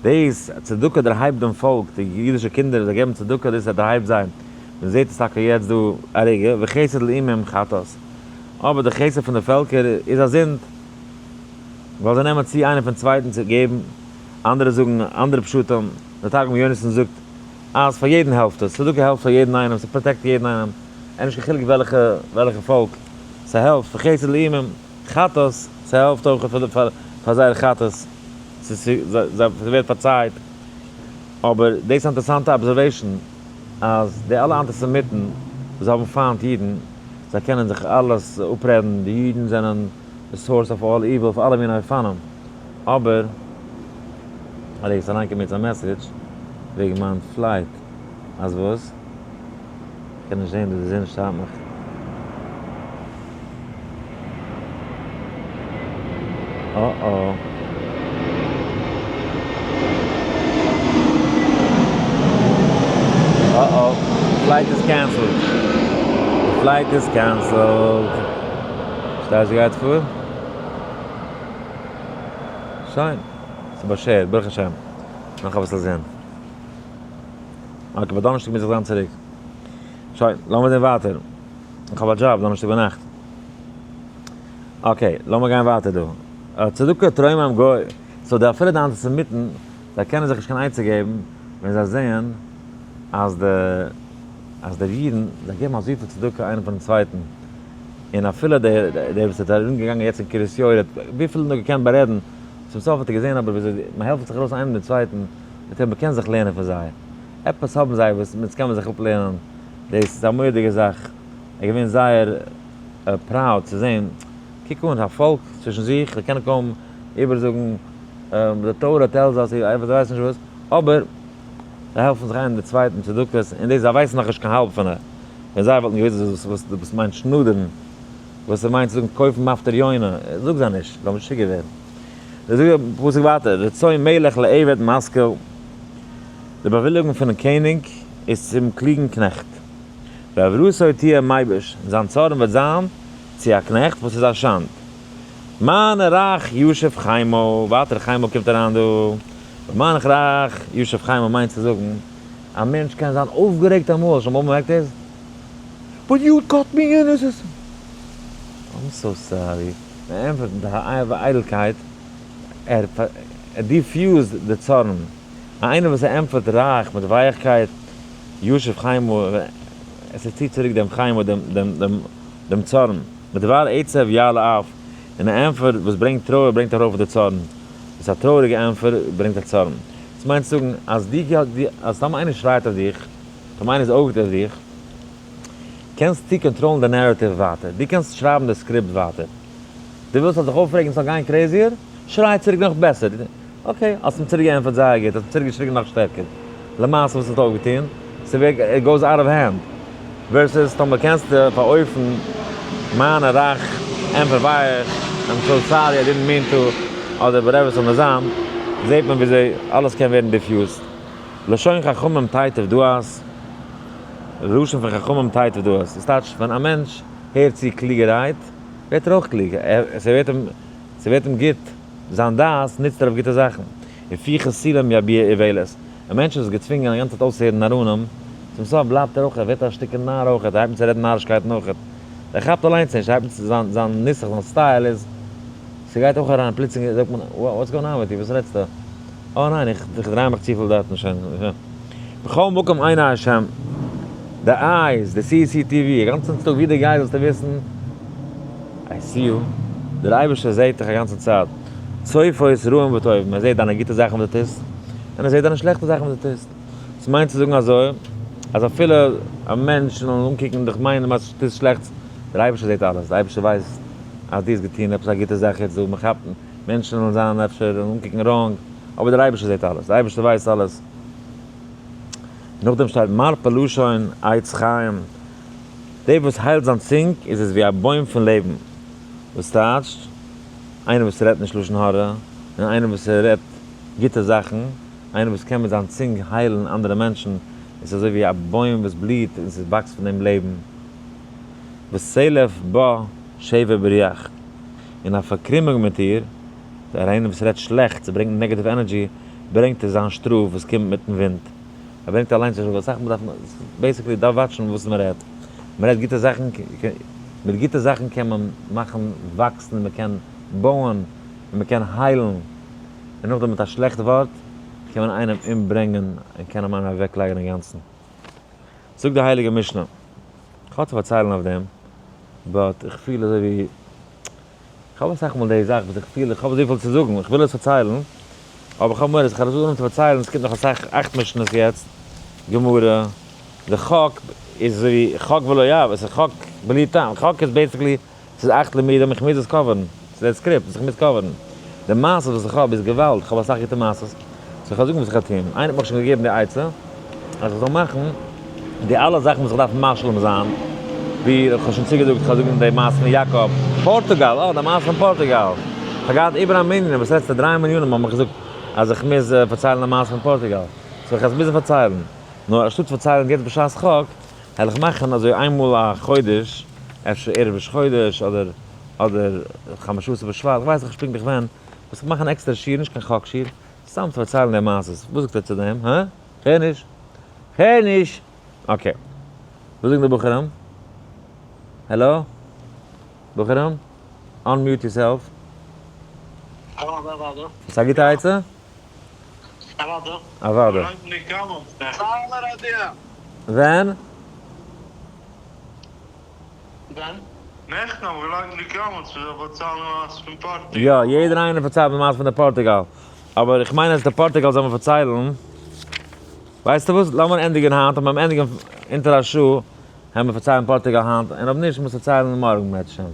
דאס צדקה דערהייבט דעם פאלק, די אידישע קינדער זיי געבן צדקה דאס דערהייבט זיי, מען זעט עס טאקע יעצט דא א רגע, וחסד לאומים חטאת, אבער די חסד פון די פעלקער איז א זינד, ווייל זיי נעמען צו איינער פון צווייטן צו געבן. אנדערע זאגן אנדערע פשטים, דער תרגום יונתן זאגט אז פאר יעדן העלפט עס, צדקה העלפט פאר יעדן איינעם, ס' protect יעדן איינעם, ער נישט קיין חילוק וועלכע וועלכע פאלק, ס'העלפט פאר חסד לאומים, חטאת, ס'העלפט אויך פאר פאר זייער חטאת, ס'ווערט פארצייט, אבער דאס איז אינטערעסאנטע observation אז די אלע אנטיסעמיטן וואס האבן פיינט אידן, זיי קענען זיך אלעס אפרעדן, די אידן זענען די source of all evil אויף אלע מיני אופנים, אבער ארי איז אריינגעקומען מיט א message וועגן מיין flight אז וואס? כ'קען נישט זעהן דא די זון שיינט מיך. אה אה. אה אה. flight איז cancelled. די flight איז cancelled. שטייסט וואס גייט פאר? שוין, ס'איז באשערט, ברוך השם. נאך אביסל זון. okay, ביי דאנערשטאג מוז איך זיין צוריק. שוין, לאמיר זען ווייטער. איך האב א דזשאב דאנערשטאג ביינאכט. okay, לאמיר גיין ווייטער דא. צדקה תרומם גוי. so די אפילו די אנטיסעמיטן, זיי קענען זיך נישט קיין עצה געבן ווען זיי זעען אז די אז די אידן, זיי געבן אזויפיל צדקה איינער פארן צווייטן. און אפילו דער דער וואס איז ארום געגאנגען יעצט אין קרית יואל האט וויפיל נאר געקענט בארעדן, צום סוף האט ער געזען אבער וויאזוי מען העלפט זיך ארויס איינעם דעם צווייטן, זאגט ער מען קען זיך לערנען פון זיי, עפעס האבן זיי וואס אונז קען מען זיך אפלערנען, דאס איז א מורא'דיגע זאך, ער איז געווען זייער proud צו זען, קוק אן א פאלק צווישן זיך, זיי קענען קוים איבערזאגן די תורה tells us, זיי ווייסן נישט וואס, אבער זיי העלפן זיך איינעם דעם צווייטן צדקות, און דאס זיי ווייסן נאכנישט קיין האלב פון ווען זיי וואלטן געוואוסט וואס דאס מיינט שנאדערן, וואס עס מיינט צו זאגן קויפן מפטיר יונה, זאג זיי נישט, זאל משוגע ווערן. זאגט דער פסוק ווייטער, רצון מלך לעבד משכיל, די באוויליגונג פונעם קעניג איז צום קלוגן קנעכט, ועברתו תהיה מייבש, און זיין צארן וועט זיין צו א קנעכט וואס איז א שאנד. מענה רך ישב חיימו, ווייטער חיימו קומט אריין דא, ומענה רך ישב חיימו מיינט צו זאגן, א מענטש קען זיין אויפגערעגט אמאל, שוין אמאל באמערקט דאס? but you cut me in עס איז I'm so sorry, מען ענטפערט מיט א איידלקייט, ער defuse ט די צארן, א איינער וואס ער ענטפערט רייך מיט ווייעכקייט, ישב חיימו, עס איז ציט צוריק דעם חיימו דעם צארן, מדבר עצב יעלה אף, און א ענטפער וואס ברענגט טרויער ברענגט ארויף די צארן, וואס א טרויעריגע ענטפער ברענגט א צארן. דאס מיינט צו זאגן אז די אז טאמער איינער שרייט אויף דיך, טאמער איינער איז אויגט אויף דיך, קענסטו קאנטראלן די narrative ווייטער, דו קענסט שרייבן די script ווייטער. דו ווילסט אז זיך אויפרעגן ס'זאל גיין crazier? שריי צוריק נאך בעסער. okay, האסט אים צוריק געענטפערט זייער גוט, האסט אים צוריק געשריגן נאך שטערקער. למעשה וואס האסטו אויפגעטון? ס'ווערט, it goes out of hand. Versus טאמער קענסטו פאראויפן מיינע רייך ענטפער ווייך, I'm so sorry I didn't mean to, אדער whatever ס'זאל נאר זיין, זעט מען וויאזוי אלעס קען ווערן defused. לשון חכמים תיטיב דעת, לשון פון חכמים תיטיב דעת, דאס טייטש ווען א מענטש הערט צו קלוגערהייט, ווערט ער אויך קלוג, ס'ווערט אים, ס'ווערט אים גוט, זיין דעת נוצט ער אויף גוטע זאכן. ופי כסילים יביע איוולת, א מענטש וואס איז געצווינגען א גאנצע צייט אויסצוהערן נאראנים, צום סוף בלייבט ער אויך, ער ווערט א שטיקל נאר אויך, ער הייבט אן צו רעדן נארישקייטן אויך, ער כאפט אליינס נישט, ער הייבט אן צו זיין, זיין נוסח, זיין style איז, ס'גייט אויך אריין, פלוצלינג זאגט מען, what's going on with you, וואס רעדסטו? אה ניין, איך דריי מיך צופיל דארטן שוין. בכל מקום עיני השם, די eyes, די CCTV, א גאנצן טאג ווי דו גייסט זאלסטו וויסן, I see you, דער אייבערשטער זעט דיך א גאנצע צייט, צופות רעים וטובים, ער זעט דיינע גוטע זאכן וואס דו טוסט, און ער זעט דיינע שלעכטע זאכן וואס דו טוסט. דאס מיינט צו זאגן אזוי, אז אפילו א מענטש זאל אנקוקן דיך מיינען אז דו טוסט שלעכטס, דער אייבערשטער זעט אלעס, דער אייבערשטער ווייסט אז דו האסט געטון עפעס א גוטע זאך יעצט דא, מען כאפט, מענטשן וועלן זיין אפשר אנקוקן wrong, אבער דער אייבערשטער זעט אלעס, דער אייבערשטער ווייסט אלעס. נאכדעם שטייט מרפא לשון עץ חיים, דער וואס היילט זיין צונג איז עס ווי א בוים פון לעבן, וואס טייטשט, איינער וואס רעדט נישט לשון הרע, און איינער וואס רעדט גוטע זאכן, איינער וואס קען מיט זיין צונג היילן אנדערע מענטשן, איז אזוי ווי א בוים וואס בליהט און ס'וואקסט פון דעם לעבן. וסלף בה שבר ברוח, און א פארקרימונג מיט איר, דער איינער וואס רעדט שלעכטס און ברענגט negative energy, ברענגט ער זיין שטראף וואס קומט מיטן ווינט. ער ברענגט אליינס א שטראף, אסאך מאל דארף מען, basically דארף watch ן וואס מען רעדט. מען רעדט גוטע זאכן, מיט גוטע זאכן קען מען מאכן וואקסן און מען קען בויען און מען קען היילן, און נאכדעם מיט א שלעכט ווארט קען מען איינעם אומברענגען און קען אים איינעם אוועקלייגן אינגאנצן. זאגט די הייליגע משנה, כ'האב צו פארציילן אויף דעם, but איך פיל אזוי ווי, כ'האב אסאך מאל די זאך וואס איך פיל איך האב אזויפיל צו זאגן, איך וויל עס פארציילן, אבער כ'האב מורא אז איך וועל עס אנהויבן צו פארציילן, עס קומט נאך אסאך אכט משנה'ס יעצט, גמרא, די חק איז אזוי ווי חק ולא יעבור, עס איז חק בלי טעם, חק איז basically, ס'איז אכט לימודים, איך מוז עס cover ן, ס'איז דער script וואס איך מוז cover ן. די מעשות וואס איך האב איז געוואלד, איך האב אסאך גוטע מעשות, so איך וועל זאגן וואס איך וועל טון. איינער האט מיך שוין געגעבן די עצה אז איך זאל מאכן די אלע זאכן וואס איך דארף משלים זיין, ווי איך האב שוין צוגעזאגט, איך וועל זאגן די מעשה פון יאקאב, פארטוגאל, אה, די מעשה פון פארטוגאל. איך האב געהאט איבער א מנין, וואס לעצטע דריי מנינים האבן מיך געזאגט אז איך מוז פארציילן די מעשה פון פארטוגאל. so איך וועל עס מוזן פארציילן. נאר אנשטאט פארציילן יעצט בשעת חק, העל איך מאכן אזוי איינמאל א חודש, אפשר ערב ראש חודש אדער אדער חמשה עשר בשבט, איך ווייס נישט פונקטליך ווען, וואס איך מאך אן עקסטערע שיעור, נישט קיין חק שיעור, סתם צו פארציילן די מעשות, וואס זאגט איר צו דעם? הא? כ'הער נישט. כ'הער נישט! Okay. וואס זאגן די בחורים? העלא? בחורים? Unmute yourself. אוודאי אוודאי. ס'איז א גוטע עצה? אוודאי. אוודאי. ווען? ווען? נעכטן האב איך געליינט אין די comments ווי זיי פארציילן די מעשה פון פארטוגאל. יא, יעדער איינער פארציילט די מעשה פון די פארטוגאל. אבער איך מיין אז די פארטוגאל זאל מען פארציילן. ווייסטו וואס, לאמיר ענדיגן היינט, און ביים ענדיגן אונטער א שעה, העמיר פארציילן פארטוגאל היינט, און אויב נישט מוז פארציילן מארגן בעזהשי"ת.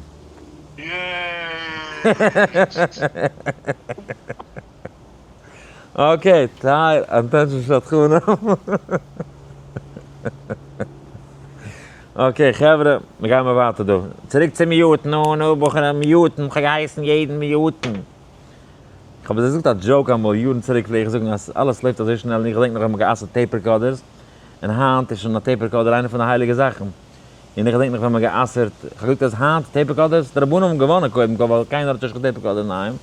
Okay, טייל attention שדכנים. Okay חברה, מיר גייען מיר ווייטער דא. צוריק צו mute ן, נו נו בחורים mute ן, כ'האב געהייסן יעדן mute ן. כ'האב עס געזאגט א joke אמאל, יארן צוריק פלעג איך זאגן אז אלעס לויפט אזוי שנעל און איך געדענק נאך ווען מ'האט גע'אסר'ט tape recorders, און היינט איז שוין א tape recorder איינע פון די הייליגע זאכן. און איך געדענק נאך ווען מ'האט גע'אסר'ט, כ'האב געזאגט אז היינט tape recorders, די רבנים האבן געוואנען קודם כל ווייל קיינער האט נישט קיין tape recorder אינדערהיים.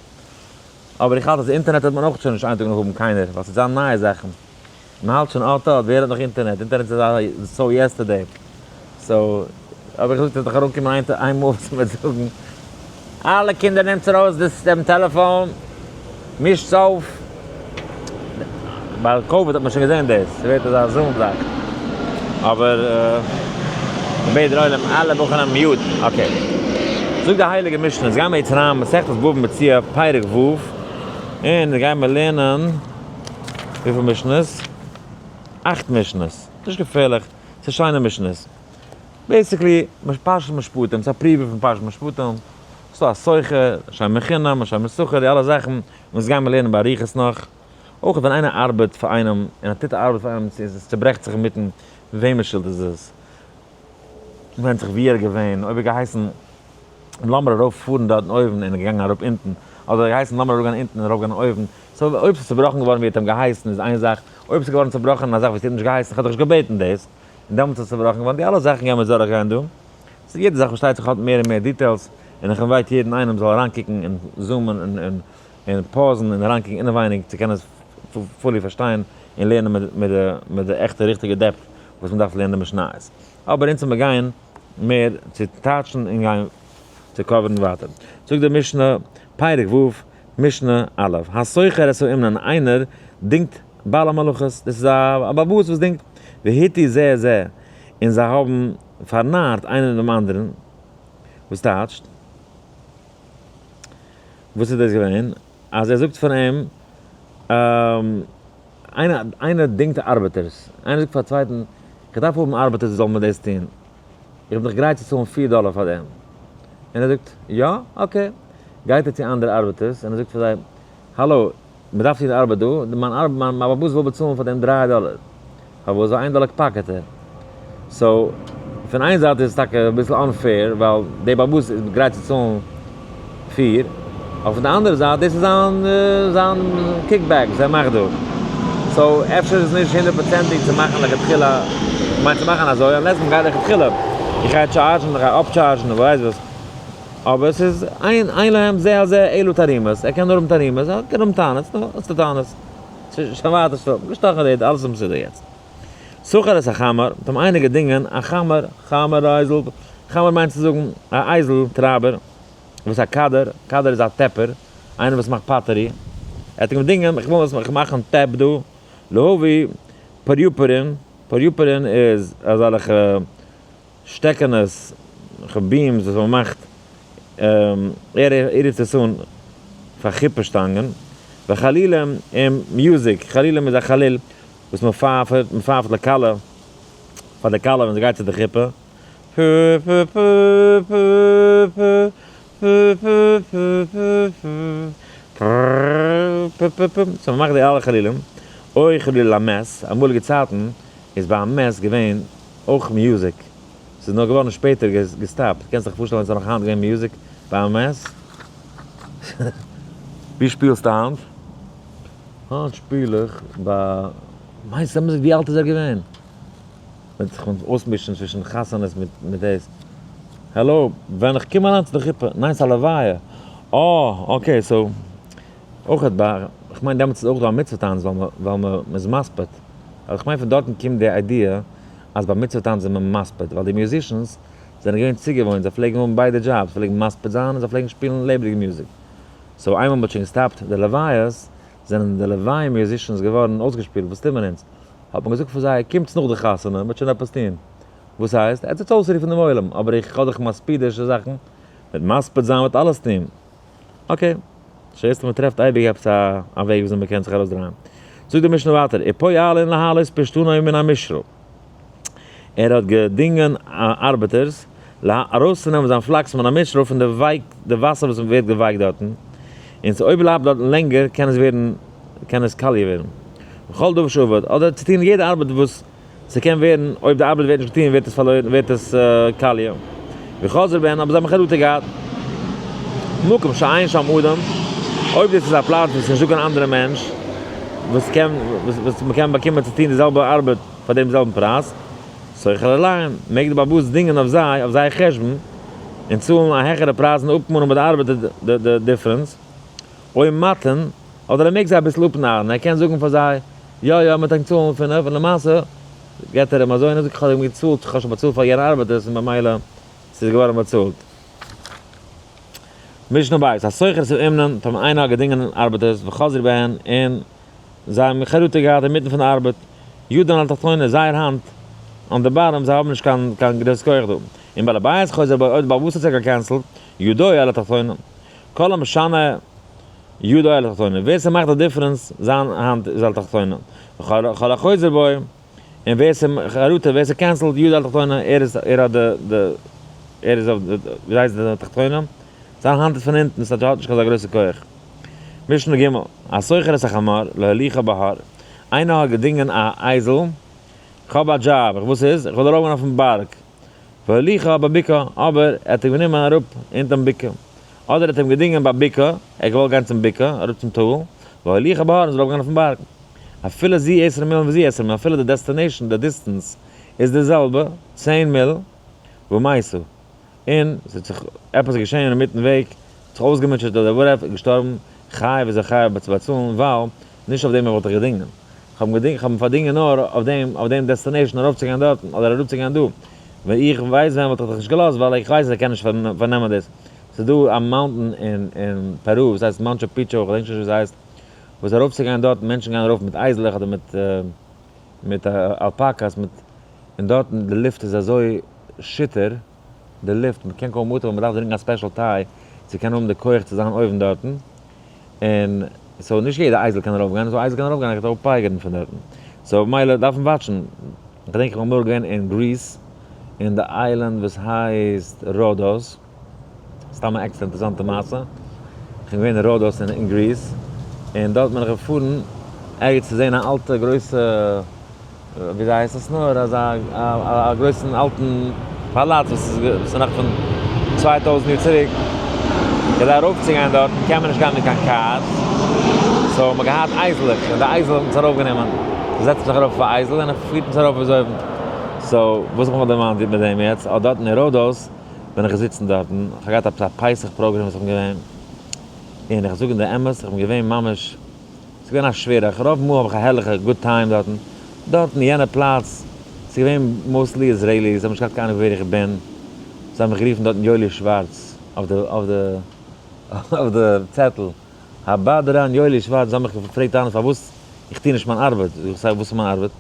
אבער איך האלט אז אינטערנעט וועט מען אויך שוין נישט איין טאג נאך האבן קיינער, ווייל ס'וועט זיין נייע זאכן. מען האלט שוין אט אט, ווער האט נאך אינטערנעט? אינטערנעט איז א so yesterday. So, האב איך געזאגט עס וועט דאך אראפקומען איין מאל וואס מען וועט זאגן, אלע קינדער נעמטס ארויס דאס דעם טעלעפאן, מישטס אויף. ביי COVID האט מען שוין געזען דאס, ס'ווערט אזא Zoom זאך. אבער כ'בעט דער עולם אלע בחורים mute. Okay. זאגט די הייליגע משנה, אונז גיימער יעצט אריין מסכת בבא מציעא פרק ו', און גיימער לערנען וויפיל משנה'ס? אכט משנה'ס. נישט געפערליך, ס'איז שיינע משנה'ס. Basically, פרשת משפטים, ס'איז א preview פון פרשת משפטים. ס'דא א סוחר, א שומר חינם, א שומר שכר, די אלע זאכן, אונז גיימער לערנען באריכות נאך. אויך ווען איינער ארבעט פאר איינעם, און ער טוט א ארבעט פאר איינעם, עס צוברעכט זיך אינמיטן, וועמענס שולד איז עס? ווענדט זיך ווי ער איז געווען, אויב ער האט געהייסן לאמיר ארויף פארן דארטן אויבן און געגאנגען אראפ אונטן, אדער ער האט געהייסן לאמיר אראפ גיין אונטן און ארויף גיין אויבן, so אויב ס'איז צובראכן געווארן ווי ער האט אים געהייסן איז איין זאך, אויב ס'איז געווארן צובראכן אין א זאך וואס ער האט נישט געהייסן, איך האב דיך נישט געבעטן דאס, און דעמאלטס איז עס צובראכן געווארן, די אלע זאכן גייען מיר דורך גיין דא, so יעדע זאך פארשטייט זיך האט מער און מער details, און איך invite יעדן איינעם זאל אריינקוקן און zoom ען און און pause ן און אריינקוקן אינעווייניג צו קענען עס fully פארשטיין און לערנען מיט די עכטע ריכטיגע depth וואס מען דארף לערנען די משניות. אבער אונז מיר גייען מער צו טייטשן און גיין צו cover ן ווייטער. זאגט די משנה, פרק ו', משנה א', השוכר את האומנין, איינער דינגט בעל המלאכות, דאס איז א באלעבאס וואס דינגט, והטעו זה זה, און זיי האבן פארנארט איינער דעם אנדערן, וואס טייטשט? וואס איז דאס געווען? אז ער זאגט פאר אים, איינער דינגט ארבעטערס, איינער זאגט פאר א צווייטן, איך דארף האבן ארבעטערס וואס זאלן מיר דאס טון, איך בין דאך גרייט צו צאלן 4 דאלער פאר דעם. און ער זאגט, יא? okay. גייט ער צו אנדערע ארבעטערס און ער זאגט פאר זיי, האלא, מען דארף טון ארבעט דא, מיין ארבעט, מיין באלעבאס וויל באצאלן פאר דעם 3 דאלער. פארוואס? ווייל 1 דאלער pocket ער. so, פון איין זייט איז עס טאקע אביסל unfair, ווייל דער באלעבאס איז גרייט צו צאלן 4, אבער פון די אנדערע זייט, דאס איז זיין זיין kickback וואס ער מאכט דא. so, אפשר איז עס נישט הונדערט פראצענטיג צו מאכן לכתחילה, כ'מיין צו מאכן אזוי, unless מען גייט לכתחילה, איך גיי charge ן, איך גיי אפ charge ן, איך ווייס וואס. אבער עס איז אין אין להם זה על זה אלא תרעומות, ער קען נאר האבן תרעומות, ער קען האבן טענות, נו, האסטו טענות. שוין ווייטער שטאפ, געשטאכן די אלעס איז מסודר יעצט. שכר את החמור, האט אים איינער געדינגען א חמור, חמור אייזל, חמור מיינט צו זאגן א אייזל טרייבער, וואס א קדר, קדר איז א טעפער, איינער וואס מאכט pottery, ער האט אים געדינגען, איך וויל איך מאכן טעפ דא, להביא פריופרין, פריופרין איז אזעלכע שטעקענעס, beams וואס מען מאכט, ער רופט עס אן פאר חופה שטאנגען, וחלילים און music, חלילים איז א חליל וואס מען פייפט, מען פייפט לכלה, פאר די כלה ווען זי גייט צו די חופה, so מען מאכט די אלע חלילים, אוי חליל המת, אמאליגע צייטן איז ביי א מת געווען אויך music, ס'איז נאר געווארן שפעטער גע stop ט, קענסט דיך פארשטעלן ווען ס'איז נאך היינט געווען music ביי א מת? ווי שפילסטו היינט? היינט שפיל איך ביי, מיינסט אז ווי אלט איז ער געווען? וועט זיך אויסמישן צווישן חתונות מיט דאס. העלא, ווען איך קום אריין צו די חופה, ניין ס'איז א לוויה, אה okay so אויך ביי, איך מיין דעמאלטס איז אויך דא א מצוה טאנץ ווייל מ'איז מספיד. ווייל איך מיין פון דארטן קומט די idea אז ביי מצוה טאנץ איז מען מספיד, ווייל די musicians זענען געווען צוגעוואוינט, זיי פלעגן האבן ביידע דזשאבס, זיי פלעגן מספיד זיין און זיי פלעגן שפילן לעבעדיגע music. so איינמאל מ'האט שוין גע stop ט די לוויות, זענען די לוויה musicians געווארן אויסגעשפילט, וואס טוט מען אונז? האט מען געזאגט פאר זיי, קומטס נאך די חתונה, מ'וועט שוין עפעס טון. וואס הייסט? עטס וועטס אויסרופן דעם עולם, אבער איך האב דאך מספידישע זאכן, מ'וועט מספיד זיין, מ'וועט אלעס טון. okay. שעסטער מען טרעפט אייביג עפעס א וועג וויאזוי מען קען זיך ארויסדרייען. זאגט די משנה ווייטער, ופועלין להעלות פשתנו מן המשרה. ער האט געדינגען ארבעטערס ארויסצונעמען זיין פלאקס מן המשרה פון די ווייק, די וואסער וואס ווערט געווייקט דארטן, און אויב בלייבט דארטן לענגער קען עס ווערן, קען עס קאליע ווערן. וכל דבר שאבד, אדער צו טון יעדע ארבעט וואס ס'קען ווערן, אויב די ארבעט ווערט נישט געטון ווערט עס פארלוירן, ווערט עס קאליע. וחזר בהן, אבער זיי האבן חרטה געהאט. מקום שאין שם אדם, אויב דאס איז א פלאץ וואס איז נישטא קיין אנדערע מענטש וואס קען, וואס מ'קען באקומען צו טון די זעלבע ארבעט פאר דעם זעלבן פרייז, שוכר עליהם, מעג די באלעבאס דינגען אויף זיי, אויף זייער חשבון, און צאלן א העכערע פרייז און אפמאנען ביי די ארבעטער די difference. או מטעין, אדער ער מעג זיי אביסל אפנארן, ער קען זאגן פאר זיי, יא יא, מ'וועט ענק צאלן 5, און למעשה געט ער אים אזוי און ער זאגט איך האב אים געצאלט, איך האב שוין באצאלט פאר יענע ארבעטערס און במילא ס'איז געווארן באצאלט. משנה בית, השוכר את האומנין, טאמער איינער האט געדינגען ארבעטערס וחזרו בהן און זיי האבן חרטה געהאט אינמיטן פון די ארבעט, ידן על התחתונה, זייער האנט on the bottom, זיי האבן נישט קיין קיין גרויס כח דא. און בעל הבית חוזר בו, אויב די בעל הבית האט זיך גע cancel ט, ידו על התחתונה. כל המשנה ידו על התחתונה, ווער ס'מאכט די difference, זיין האנט איז על התחתונה. וכל החוזר בו, און ווער ס'חרטה, ווער ס' cancel ט ידו על התחתונה, ער איז, ער האט די, די, ער איז אויף די, ווי הייסט די תחתונה? זיין האנט איז פון אונטן, ס'הייסט ער האט נישט קיין אזא גרויסע כח. משנה ג', השוכר את החמור, להוליכו בהר, איינער האט געדינגען א אייזל. כ'האב א דזשאב, איך וואס איז? איך וויל ארויפגיין אויפן בארג. והוליכו בבקעה, אבער ער האט אים גענומען אראפ אונטערן בקעה. אדער ער האט אים געדינגען ביי בקעה, ער האט געוואלט גיין צום בקעה, אראפ צום טאל, והוליכו בהר און זאל ארויפגיין אויפן בארג. אפילו זו עשרה מילין וזו עשרה מילין, אפילו די destination, די distance, איז די זעלבע, 10 מיל, ומתו. און ס'האט זיך עפעס געשען אינמיטן וועג, האט זיך אויסגעמוטשעט אדער whatever, געשטארבן, חייב איז ער חייב צו באצאלן, ווייל נישט אויף דעם וואלט איך געדינגען. איך האב געדינגען, איך האב אים פארדינגען נאר אויף דעם destination ארויפצוגיין דארטן, אדער אראפצוגיין דא. ווען איך ווייס ווען וואלט איך דיך נישט געלאזט, ווייל איך ווייס אז ער קען נישט פארנעמען דאס. ס'איז דא א mountain אין פערו, וואס הייסט מאטשו פיטשו, איך געדענק נישט ווי ס'הייסט, וואס ארויפצוגיין דארטן, מענטשן גייען ארויף מיט אייזלעך אדער מיט alpacas, מיט, און דארטן די לופט איז אזוי שיטער, די לופט, מען קען קוים אטעמען, מען דארף טרינקען א special tea צו קענען האבן די כח צו זיין אויבן דארטן, און so נישט יעדע אייזל קען ארויפגיין, so אייזל קען ארויפגיין, ער קען אויך פייגערן פון דארטן, so מילא דארף מען watch ן. איך געדענק איך בין אמאל געווען אין Greece, אין די island וואס הייסט ראדאס, סתם א עקסטערע אינטערעסאנטע מעשה, איך בין געווען אין ראדאס אין Greece, און דארט בין איך געפארן ערגעץ צו זען א אלטע גרויסע, וויאזוי הייסט עס נאר, אזא א גרויסן אלטן פאלאץ וואס איז נאך פון 2000 יאר צוריק, כדי ארויפצוגיין דארטן קען מען נישט גיין מיט קיין cars, so מ'האט געהאט אייזלעך, און די אייזל האט אונז ארויפגענומען, זעצט זיך ארויף אויף א אייזל און ער פירט אונז ארויף ביז אויבן. so וואס האב איך מיך דערמאנט מיט דעם יעצט, אז דארטן אין ראדאס בין איך געזיצן דארטן, איך האב געהאט עפעס א פסח פראגראם וואס איך בין געווען, און איך זאג אין די אמת, איך בין געווען ממש, ס'איז געווען א שווערע, רוב מאל האב איך א הערליכע good time דארטן, דארטן יענע פלאץ, ס'איז געווען mostly Israelis, זיי האבן נישט געהאט קיין אנונג ווער איך בין, זיי האבן מיך גערופן דארטן יואלי שווארץ אויף די צעטל, הבדרן יואלי שווארץ, זיי האבן מיך געפרעגט טענות פארוואס איך טו נישט מיין ארבעט, זאג איך זיי וואס איז מיין ארבעט?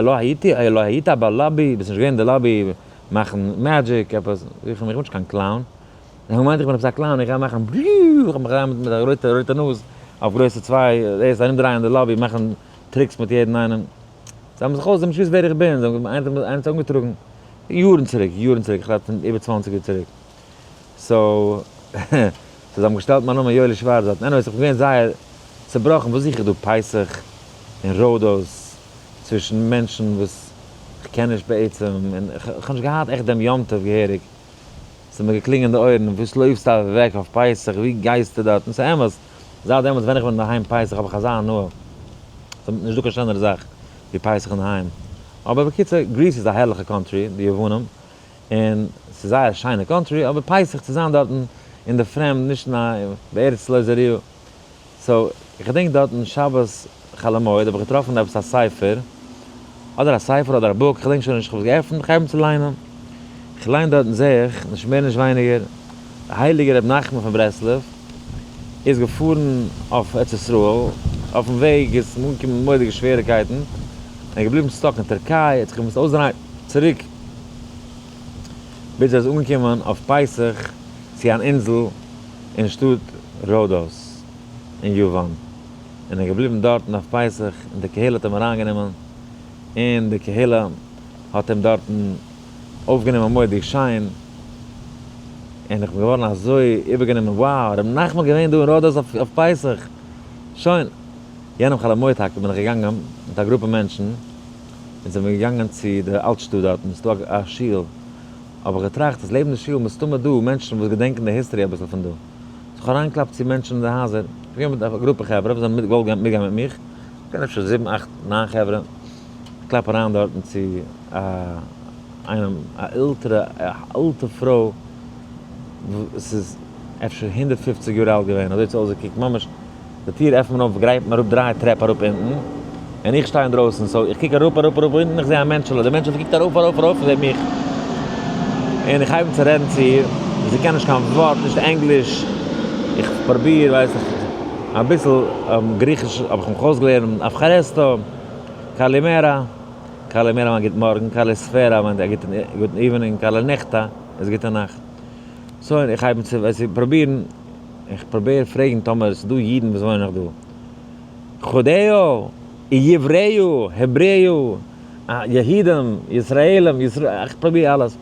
לא הייתי, לא היית ב lobby, ביסט נישט געווען אין די lobby מאכן magic עפעס, זאג איך אים איך בין נישט קיין clown, זיי האבן געמיינט איך בין עפעס א clown, איך גיי מאכן בליוו, איך האב מיך אריין מיט א רויטע רויטע נאז, אויף גרויסע צוויי, דאס ארומדרייען די lobby, מאכן tricks מיט יעדן איינעם. זיי האבן זיך אויס, זיי האבן נישט געוואוסט ווער איך בין, זיי האבן איינער האט זיך אנגעטראגן, יארן צוריק, יארן צוריק, איך רעד פון איבער 20 יאר צוריק. so, so זיי האבן געשטעלט מיין נאמען יואלי שווארץ דארטן. anyways, איך בין געווען זייער צעבראכן, וואס זוך איך דא פסח אין ראדאס, צווישן מענטשן וואס איך קען נישט בעצם, און איך האב נישט געהאט עכט דעם יום טוב געהעריג. ס'האט מיר געקלינגען אין די אויערן, וואס לויפסטו אוועק אויף פסח, ווי גייסטו דארטן? ס'איז אמת, זייט דעמאלטס ווען איך בין אינדערהיים פסח האב איך אזא הנאה, ס'איז נישט דא קיין שענערע זאך ווי פסח אינדערהיים. אבער בקיצור, Greece איז א הערליכע country, די יוונים, און ס'איז זייער א שיינע country, אבער פסח צו זיין דארטן אין די פרעמד, נישט אין א בארץ לא זרועה. so, איך געדענק דארטן שבת חול המועד האב איך געטראפן עפעס א ספר, אדער א ספר אדער א book, איך געדענק שוין נישט, איך האב עס געעפנט, איך הייב אן צו ליינען. איך ליין דארטן זעה איך, נישט מער נישט ווייניגער, דער הייליגער רבי נחמן פון ברסלב איז געפארן אויף ארץ ישראל, אויפן וועג איז אים אנגעקומען מורא'דיגע שוועריקייטן, ער איז געבליבן stuck אין טערקיי, ער האט זיך געמוזט אויסדרייען צוריק, ביז ער איז אנגעקומען אויף פסח צו אן אינזל אין שטאט ראדאס אין יוון, און ער איז געבליבן דארטן אויף פסח, און די קהילה האט אים אריינגענומען, און די קהילה האט אים דארטן אויפגענומען מורא'דיג שיין, און איך בין געווארן אזוי איבערגענומען, wow, ר' נחמן געווען דא אין ראדאס אויף פסח, שוין, יענעם חול המועד טאקע בין איך געגאנגען מיט א גרופע מענטשן, און זענען מיר געגאנגען צו די אלטשטאט דארטן, ס'איז דא א שול, האב איך געטראכט אז לעבן די שול מסתמא דא מענטשן וואס געדענקען די history אביסל פון דא. זיך אריינגעקלאפט צו מענטשן אין די הייזער, איך בין געווען מיט א גרופע חברה וואס האבן געוואלט מיטגיין מיט מיך, געווען אפשר זיבן אכט ניין חברה, איך קלאפ אריין דארטן צו א איינעם א עלטערע א אלטע פרוי וואס איז אפשר 150 יאר אלט געווען, אזוי האט זי אויסגעקוקט ממש. די טיר עפנט מען אויף גרייט מען אראפ דריי טרעפ אראפ אונטן, און איך שטיי אינדרויסן, so איך קוק אראפ אראפ אראפ אונטן, איך זע א מענטשעלע, די מענטשעלע קוקט ארויף ארויף ארויף און זעט מיך, און איך הייב אן צו רעדן צו איר, און זי קען נישט קיין ווארט, נישט ענגליש, איך פרוביר ווייס איך אביסל גריכיש האב איך מיך אויסגעלערנט, ευχαριστώ, καλημέρα, καλημέρα מיינט גוט מארגן, καλησπέρα מיינט א גוטן evening, καληνύχτα איז גוטע נאכט, so איך הייב אן צו פרובירן. איך פרוביר פרעגן טאמער עס איז דא אידן וואס וואוינען נאך דא. חודאיו, יבראיו, העברעיו, יהודים, ישראלים, איך פרוביר אלעס.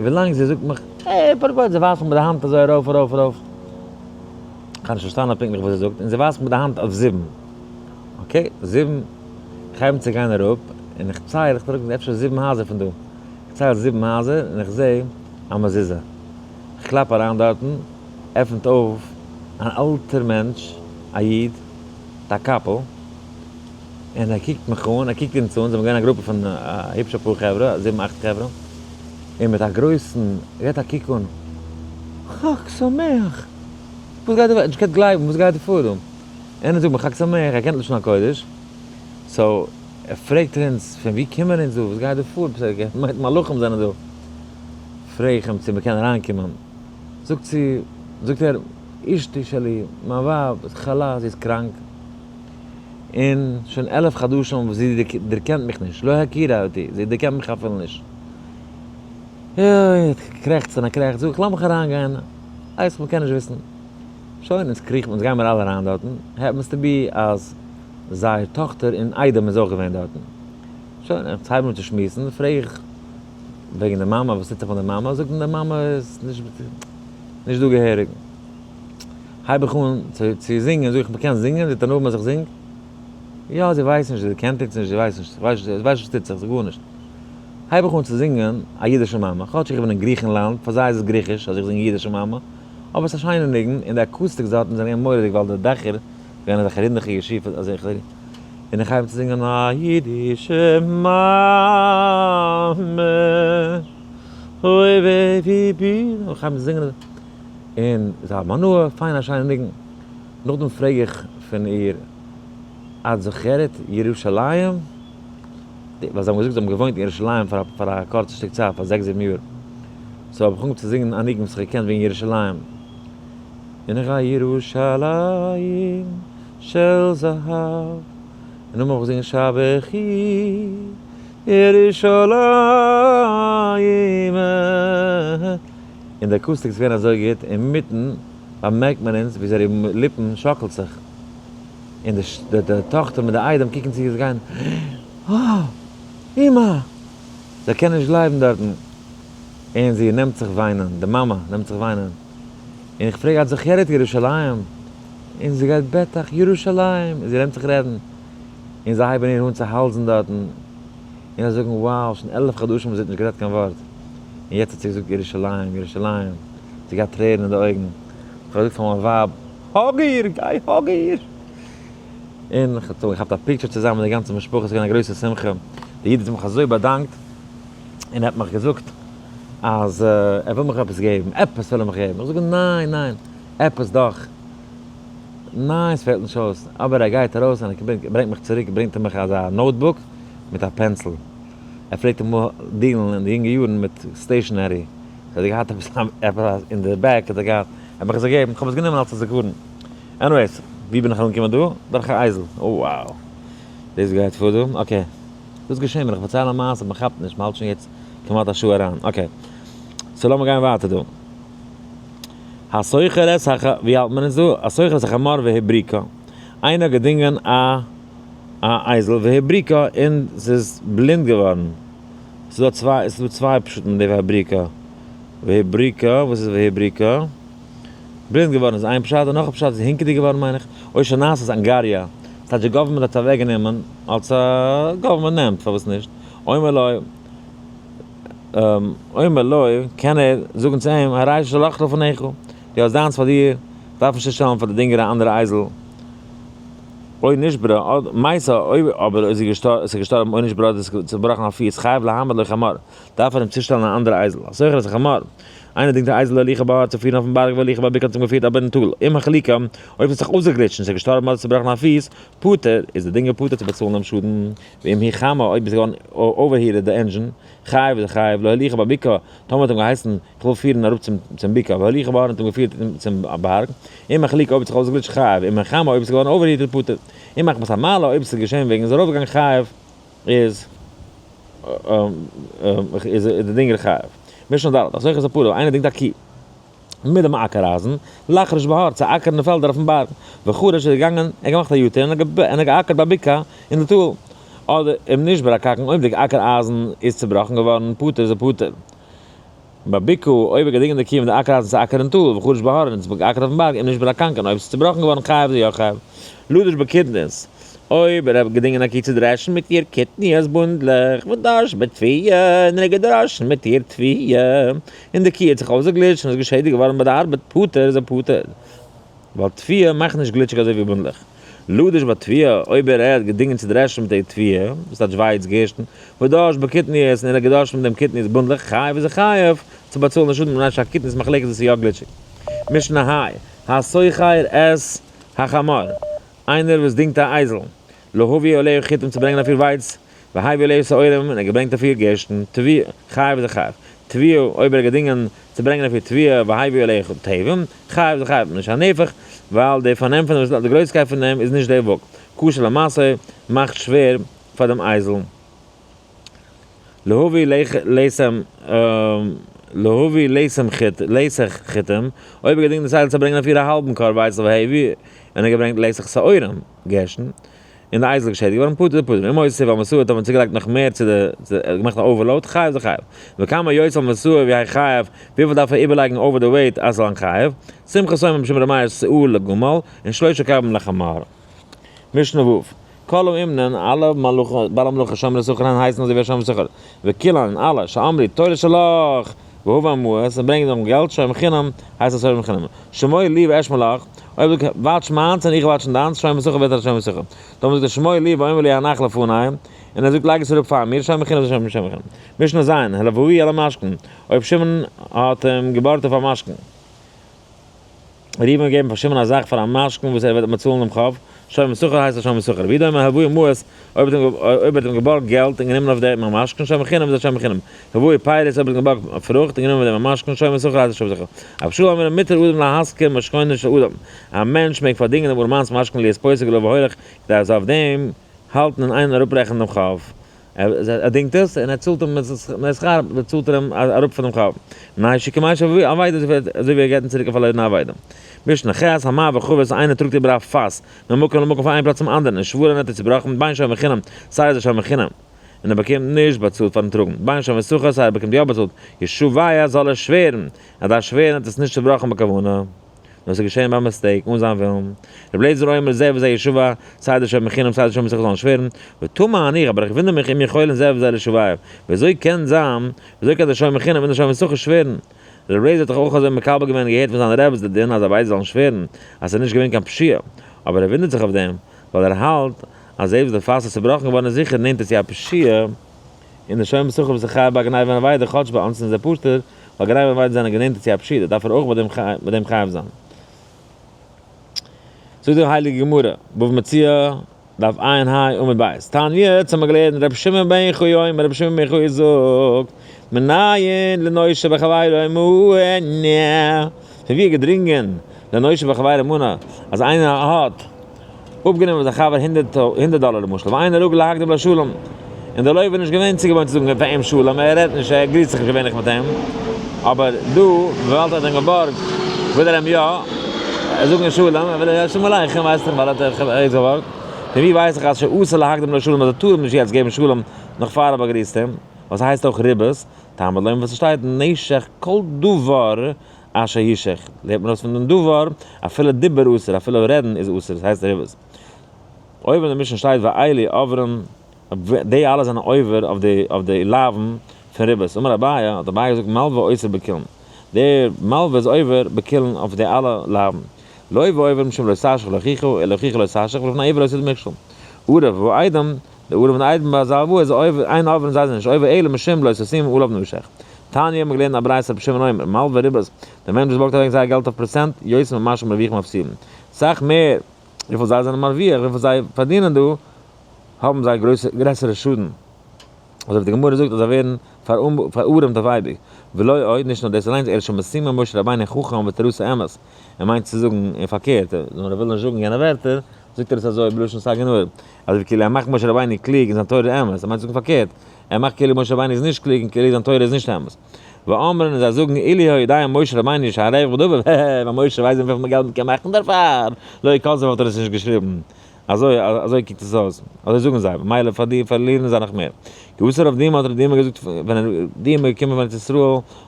ווילאנג זי זאגט מיך, אה, פרוביר, זי ווייזט מיך מיט די האנט אזוי ארויף ארויף ארויף. איך האב נישט פארשטאנען פונקטליך וואס זי זאגט, און זי ווייזט מיך מיט די האנט אויף זיבן. okay, זיבן. איך הייב אן צו גיין אראפ. און איך צייל, איך טראג אפשר זיבן הייזער פון דא, איך צייל זיבן הייזער און איך זע א מזוזה. איך קלאפ אריין דארטן, עפנט אויף אן אלטער מענטש, א איד, מיט א קאפל, און ער קוקט מיך אן, ער קוקט אונז אן, זעמיר געווען א גרופע פון א היפש אפאר חברה, זיבן אכט חברה, און מיט א גרויסן, ער געט א קוק אן, חג שמח! וואס גייט דא פאר? נישט געקענט גלייבן, וואס גייט דא פאר דא? און ער זאגט מיר חג שמח, ער קענט לשון הקודש, so ער פרעגט אונז פון ווי קומען אונז דא, וואס גייט דא פאר, ער מיינט מלאכים זענען דא, פרעג איך אים צו מ'קען אריינקומען, זאגט זי, זאגט ער, אשתי שלי, מיין ווייב איז חלה, זי איז קראנק, און שוין 11 חדשים וואס זי דערקענט מיך נישט, לא הכירה אותי, זי דערקענט מיך אפילו נישט. אוי, ער האט געקרעכצט און א קרעכץ, זאג איך, לאמיך אריינגיין, ווייס איך, מ'קען נישט וויסן. שוין, אונז קריכן, אונז גיימער אלע אריין דארטן, happens to be אז זייער טאכטער און איידעם איז אויך געווען דארטן. שוין, אונז הייבן אן צו שמועסן, פרעג איך וועגן די מאמע, וואס טוט זיך מיט די מאמע, זאגט מען די מאמע איז נישט דא געהעריג. הייב איך אן צו זינגען, זאג איך מ'קען זינגען, זי האט הנאה אז איך זינג? יא, זי ווייסט נישט, זי קענט אונז נישט, זי ווייסט נישט, זי ווייסט נישט וואס טוט זיך, גארנישט. הייב איך אן צו זינגען א אידישע מאמע, כאטש איך בין אין גריכנלאנד, פאר זיי איז עס גריכיש אז איך זינג אידישע מאמע, אבער עס איז א שיינע ניגון, און די acoustics דארטן זענען געווען מורא'דיג ווייל די דעכער געווען אזעלכע רינדעכיגע שיפע, אזעלכע, און איך הייב אן צו זינגען א אידישע מאמע, אוי וועי ווי בי, און איך הייב אן צו זינגען, און זיי האבן הנאה, פיין א שיינע ניגון, נאכדעם פרעג איך פון איר, את זוכרת ירושלים? ווייל זיי האבן געזאגט זיי האבן געוואוינט אין ירושלים פאר א קורצע שטיק צייט, פאר זעקס זיבן יאר. so האב איך אנגעהויבן צו זינגען א ניגון וואס איך האב געקענט וועגן ירושלים. און איך גיי ירושלים של זהב. און נאכדעם האב איך געזינגען שבחי ירושלים. און די acoustic איז געווען אזוי גוט, אינמיטן באמערקט מען אונז ווי זייערע ליפן שאקלט זיך. און די טאכטער מיט די איידעם קוקן צו זיי גייען, אה! אמא! זיי קענען נישט גלייבן דארטן. און זי נעמט זיך וויינען, די מאמע נעמט זיך וויינען. און איך פרעג את זוכרת ירושלים? און זי גייט בטח, ירושלים! און זי נעמט זיך רעדן. און זיי הייבן איר אן צו האלזן דארטן. און זיי זאגן, wow, שוין 11 חדשים וואס זי האט נישט גערעדט קיין ווארט. און יעצט האט זי געזאגט ירושלים, ירושלים. זי געהאט טרערן אין די אויגן. איך האב געזאגט פאר מיין ווייב, hug איר, גיי hug איר! און איך האב געכאפט א picture צוזאמען מיט די גאנצע משפחה, עס איז געווען א גרויסע שמחה. דער איד האט מיך אזוי באדאנקט, און ער האט מיך געזאגט אז ער וויל מיך עפעס געבן, עפעס וויל ער מיך געבן. איך זאג אים, ניין, ניין, עפעס דאך. ניין, עס פעלט נישט אויס. אבער ער גייט ארויס און ער ברענגט מיך צוריק, ברענגט ער מיך אזא notebook מיט א pencil. ער פלעגט אמאל deal ן אין די יונגע יארן מיט stationery. so האט ער געהאט עפעס אין די back האט ער געהאט, ער האט מיך עס געגעבן, איך האב עס גענומען אלס א זכרון. anyways, ווי בין איך אנגעקומען דא? דורך א אייזל. oh wow. דאס גייט פאר דא? okay. דאס געשען ווען איך פארצייל א מעשה, מען כאפט נישט, מען האלט שוין יעצט כמעט א שעה אריין. okay. so לאמיר גיין ווייטער דא. השוכר את הח, ווי האלט מען אונז דא? השוכר את החמור והבריקה. איינער האט געדינגען א א אייזל והבריקה און ס'איז בלינד געווארן. ס'איז דא צוויי, ס'איז דא צוויי פשטים אין די והבריקה. והבריקה, וואס איז והבריקה? בלינד געווארן איז איין פשט, און נאך א פשט איז הינקעדיג געווארן מיין איך. או שנעשית אנגריא, ס'טייטש די government האט אוועק גענומען אלס א government נעמט, פארוואס נישט? אומר לו, אומר לו, קען ער זאגן צו אים, הרי שלך לפניך, דו האסט דיינס פאר דיר, דארף נישט צושטעלן פאר די דינגער א אנדערע אייזל. או נשברה, מתה, אויב אבער איז זי געשטארבן או נשברה אדער איז צובראכן א פיס, חייב להעמיד לו חמור, דארף ער אים צושטעלן א אנדערע אייזל. השוכר את החמור, איינער דינגט א אייזל להוליכו בהר צו פירן אויפן בארג והוליכו בבקעה האט אים געפירט אבער אין טאל, אם החליקה, אויב ס'האט זיך אויסגעגליטשט און ס'איז געשטארבן אדער צובראכן א פיס, פטור, איז דער דינגער פטור צו באצאלן דעם שאדן, ואם החמה, אויב איז געווארן overheated די engine, חייב איז ער חייב, להוליכו בבקעה, טאמער האט אים געהייסן כ'וויל פירן אראפ צום בקעה, והוליכו בהר האט אים געפירט צום בארג, אם החליקה אויב האט זיך אויסגעגליטשט חייב, אם החמה אויב איז געווארן overheated פטור, אם מחמת המעלה אויב ס'איז געשען וועגן איז ארויפגעגאנגען חייב איז איז די דינגער חייב. משנה ד', השוכר את הפרה, איינער דינגט א קי מיט דעם אקער אייזן, לחרוש בהר, צו אקערן די פעלדער אויפן בארג, וחרש איז געגאנגען, ער האט געמאכט א U-turn און ער האט געאקערט בבקעה אין די טאל. אדער אם נשבר הקרקן אויב די אקער אייזן איז צובראכן געווארן, פטור איז ער פטור. בבקעה, אויב ער געדינגען די קי מיט די אקער אייזן צו אקערן אין טאל, וחרש בהר און עס געאקערט אויפן בארג, אם נשבר הקנקן אויב עס איז צובראכן געווארן חייב איז ער יא חייב. לדוש בקטנית. אויב ער האט געדינגען א קי צו דרעשן מיט איר קטניות בונדלעך, ודש בתבואה, און ער האט געדראשן מיט איר תבואה, און די קי האט זיך אויסגעגליטשט און איז געשעדיגט געווארן ביי די ארבעט, פטור איז ער פטור. ווייל תבואה מאכט נישט גליטשיג אזוי ווי בונדלעך. לדוש בתבואה, אויב ער האט געדינגען צו דרעשן מיט איר תבואה, וואס טייטש ווייץ, גערשטן, ודש בקטניות, און ער האט געדראשן מיט דעם קטניות בונדלעך, חייב איז ער חייב צו באצאלן די שאדן מפני שהקטניות מחלקת וואס איז יא גליטשיג. משנה ה, השוכר את החמור, איינער וואס דינגט א אייזל, להביא עליה חיטים צו ברענגען אויף איר ווייץ, והביא עליה שעורים, און ער האט געברענגט אויף איר גערשטן, תבואה, חייב איז ער חייב, תבואה, אויב ער האט געדינגען צו ברענגען אויף איר תבואה, והביא עליה תבן, חייב איז ער חייב, מפני שהנפח, ווייל די פארנעם פון דעם, די גרויסקייט פון דעם איז נישט די וואג, קשה למשאו, מאכט שווער פאר דעם אייזל. להביא לסם להביא לסם חיט לסך חיטים, אויב ער געדינגט די סייל צו ברענגען אויף איר א האלבן קארב ווייצל והביא, און ער געברענגט לסך שעורים, גערשטן, און די אייזל געשעדיגט געווארן פטור פטור, אם הוסיף על משאו האט מען צוגעלייגט נאך מער צו די, געמאכט א overload, חייב זה חייב. וכמה יוסיף על משאו ויהא חייב, וויפיל דארף ער איבערלייגן over די weight אז ס'זאל זיין חייב, סומכוס אומר משום ר' מאיר סאה לגמל, און שלושה קבין לחמור. משנה ו', כל האומנין, אלע בעלי מלאכה שומרי שכר הן הייסן אזוי ווי א שומר שכר, וכולן, אלע, שאמרו, תורה שלך, והבא מעות, און ברענגען דעם געלט, שומר חינם, הייסט א שומר חינם. שמור לי ואשמור לך, אויב דו watch מיינס און איך watch ן דיינס, שומר שכר ווערט ער א שומר שכר. דאן זאגט ער שמור לי ואומר לי הנח לפני, און ער זאגט לייג עס אראפ פאר מיר, שומר חינם איז א שומר חינם. משנה ז', הלוהו על המשכון, אויב שמעון האט אים געבארגט אויף א משכון. ראובן האט געגעבן פאר שמעון א זאך פאר א משכון וואס ער וועט באצאלן דעם חוב, שומר שכר הייסט א שומר שכר, רבי יהודה אומר הלוהו מעות, אויב ער האט אים געבארגט געלט און גענומען אויף דעם א משכון, שומר חינם איז א שומר חינם, הלוהו פירות, אויב ער האט אים געבארגט פרוכט און גענומען אויף דעם א משכון, שומר שכר הייסט א שומר שכר. רבי שאול אומר מותר אדם להשכיר משכונו של אדם, א מענטש מעג פארדינגען דעם ארעמאנ'ס משכון להיות פוסק עליו והולך, כדי ער זאל אויף דעם האלטן אין איין אראפרעכענען דעם חוב. ער דינגט עס און ער צאלט אים מיט שכר צאלט ער אים אראפ פונעם חוב. מפני שכמי שהביא אבידה אזוי ווי ער געט אים צוריק א פארלוירענע אבידה. משנה ח', המעביר חבית איינער טראגט איבער א פאס ממקום למקום פון איין פלאץ צום אנדערן ושברה האט ער צובראכן בין שומר חינם סיי איז ער שומר חינם און ער באקומט נישט באצאלט פארן טראגן בין שומר שכר סיי ער באקומט יא באצאלט ישבע זאל ער שווערן ער דארף שווערן האט עס נישט צובראכן בכוונה. נאר ס'איז געשען ביי mistake, אן זיין ווילן. רבי אליעזר אומר זה וזה ישבע, סיי די שומר חינם סיי די שומר שכר זאלן שווערן, ותמה אני, אבער איך וואונדער מיך אם יכולין זה וזה לשבע, וויאזוי קען זיין, וויאזוי קען דער שומר חינם און דער שומר שכר שווערן? רבי אליעזר האט דאך אויך אזוי מקבל געווען און געהערט פון זיינע רבי'ס די דין אז זיי ביידע זאלן שווערן אז ס'איז נישט געווען קיין פשיעה, אבער ער וואונדערט זיך אויף דעם, ווייל ער האלט אז היות די פאס איז צובראכן געווארן איז זיכער נענטער צו א פשיעה, און דער שומר שכר וואס איז חייב ביי גניבה און אבידה כאטש ביי אונז איז ער פטור, ווייל גניבה און אבידה זענען גענענטער צו א פשיעה דארף ער אויך ביי דעם חייב זיין. זאגט די הייליגע גמרא, בבא מציעא, דף ע"ה עמוד ב', תניא, יעצט האבן מיר געלערנט רבי שמעון בן יוחאי אומר, רבי שמעון בן יוחאי זאגט, מנין לנושה בחבירו מנה, פון ווי איז געדרינגען לנושה בחבירו מנה, אז איינער האט אפגענומען פון זיין חבר הונדערט דאלער למשל, ואינו רגיל להקדים לו שלום, און דער לוה איז נישט געווען צוגעוואוינט צו זאגן פאר אים שלום, ער רעדט נישט, ער גריסט זיך נישט געווענליך מיט אים, אבער דא, וויבאלד ער האט אים געבארגט, וויל ער אים יא זאגן שלום, ער וויל אים שלום עליכם, ווייסט איך ווייל ער האט אים געבארגט, פון ווי ווייס איך אז שאסור להקדים לו שלום אז ער טאר אים נישט יעצט געבן שלום נאך פאר ער באגריסט אים, ווייל ס'הייסט אויך ריבית, תלמוד לומר וואס ס'שטייט נשך כל דבר אשר ישך, לערנט מען אויס פון דעם דבר, אפילו דיבור אסור, אפילו רעדן איז אסור, עס הייסט ריבית. אויב אין די משנה שטייט ואלו עוברים, די אלע זענען עובר אויף די לאווין פון ריבית. אמר אביי, האט אביי געזאגט מלווה אוסר בכולן, דער מלווה איז עובר בכולן אויף די אלע לאווין. לוה עובר משום לא תשליך לאחיך, אלא אחיך לא תשליך, ולפני עור לא תתן מכשול. ערב והעדים, די ערב און עדים ביי אזא הלוואה איז עובר, אין עוברין זיי זענען נישט עובר אלא משום לא תשים עליו נשך. תניא האבן מיר געלערנט א ברייתא רבי שמעון אומר, מלווה ריבית, דער מענטש וואס בארגט אוועק זייער געלט אויף פראצענט, יותר ממה שמרוויחים ומפסידים. סאך מער וויפיל זיי זענען מרוויח, וויפיל זיי פארדינען דא, האבן זיי גרעסערע שאדן. אזוי ווי די גמרא זאגט אז זיי ווערן פארארעמט אויף אייביג. ולא עוד, נישט נאר דאס אליינס, אלא שמשימין משה רבינו חכם ותורתו אמת. ער מיינט צו זאגן און פארקערט, נאר ער וויל נישט זאגן יענע ווערטער, זאגט ער עס אזוי בלשון סגי נהור, אזוי ווי כאילו ער מאכט משה רבינו קלוג און זיין תורה אמת, ער מיינט צו זאגן פארקערט, ער מאכט כאילו משה רבינו איז נישט קלוג און כאילו זיין תורה איז נישט אמת. ואומרין און זיי זאגן אילו היה יודע משה רבינו שהרווח בדבר, הע הע, ווען משה ווייסט ווען וויפיל געלט מ'קען מאכן דערפאר, לא היה כותב וואלט ער עס נישט געשריבן. אזוי אזוי קוקט עס אויס, אזוי זאגן זיי, ממילא פארלירן זיי נאך מער. כי אתא רב דימי האט רב דימי געזאגט, ווען רב דימי איז געקומען פון ארץ ישראל,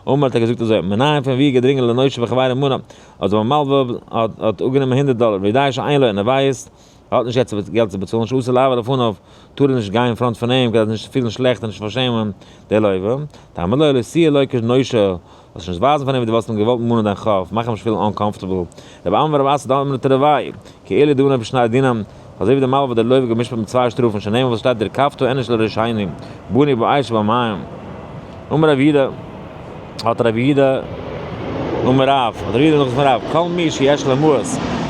אמר האט ער געזאגט אזוי, מנין פון ווי געדרינגען לנושה בחבירו מנה, אז דער מלווה האט אפגענומען 100 דאלער, ויודע שאין לו און ער ווייסט ער האט נישט יעצט געלט צו באצאלן, שאסור לעבור לפניו, טאר ער נישט גיין אין front פון אים, כדי נישט צו פילן שלעכט און נישט פארשעמען די לוה. תלמוד לומר לא תהיה לו כנושה, זאלסט נישט ווייזן פאר אים ווי דו וואלסט אים געוואלט מאנען דיין חוב, מאך אים נישט פילן uncomfortable. רבי אמי ורבי אסי דאמרי תרוייהו, כאילו דנו בשני דינים, אזוי ווי די מלוה דער לוה געמשפט מיט צוויי שטראפן, שנאמר וואס שטייט והרכבת ענוש לראשנו, בנו באש ובמים. אמר רב יהודה, האט רב יהודה, אמר רב, האט רב יהודה נאכגעזאגט פון רב, כל מי שיש לו מעות,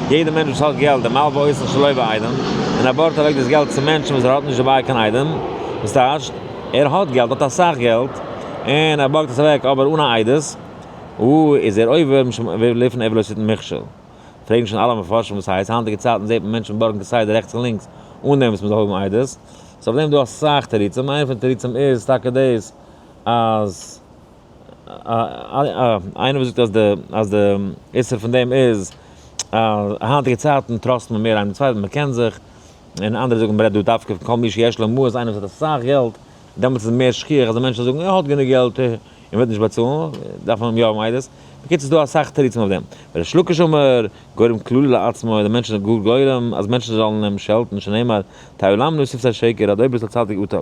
יעדער מענטש וואס האט געלט, ומלוה אותן שלא בעדים, און ער בארגט אוועק דאס געלט צו מענטשן וואס ער האט נישט דערביי קיין עדים, וואס טייטשט, ער האט געלט, האט אסאך געלט, און ער בארגט עס אוועק אבער אן א עדות, הוא איז ער עובר משום לפני עור לא תתן מכשול. פרעגן שוין אלע מפרשים וואס הייסט, היינטיגע צייטן זעט מען מענטשן בארגן כסדר רעכטס און לינקס אן דעם וואס מען זאל האבן עדות. so אויף דעם איז דא אסאך תירוצים, איינע פון די תירוצים איז טאקע דאס אז איינער וואס זאגט אז די אז די איסור פון דעם איז אז היינטיגע צייטן trust מען מער איינעם דעם צווייטן, מען קען זיך, און אנדערע זאגן מען רעדט דא דווקא פון כל מי שיש לו מעות, איינער וואס האט אסאך געלט, דעמאלטס איז מער שכיח אז די מענטשן זאגן ער האט גענוג געלט און וועט נישט באצאלן, דארף מען אים יא האבן עדות. בקיצור ס'איז דא אסאך תירוצים אויף דעם. וריש לקיש אמר, גורם קללה לעצמו, די מענטשן זענען גאר גורם אז מענטשן זאלן אים שעלטן, שנאמר, תעלמנו שפתי שקר, הדובר אצל צדיק אתה.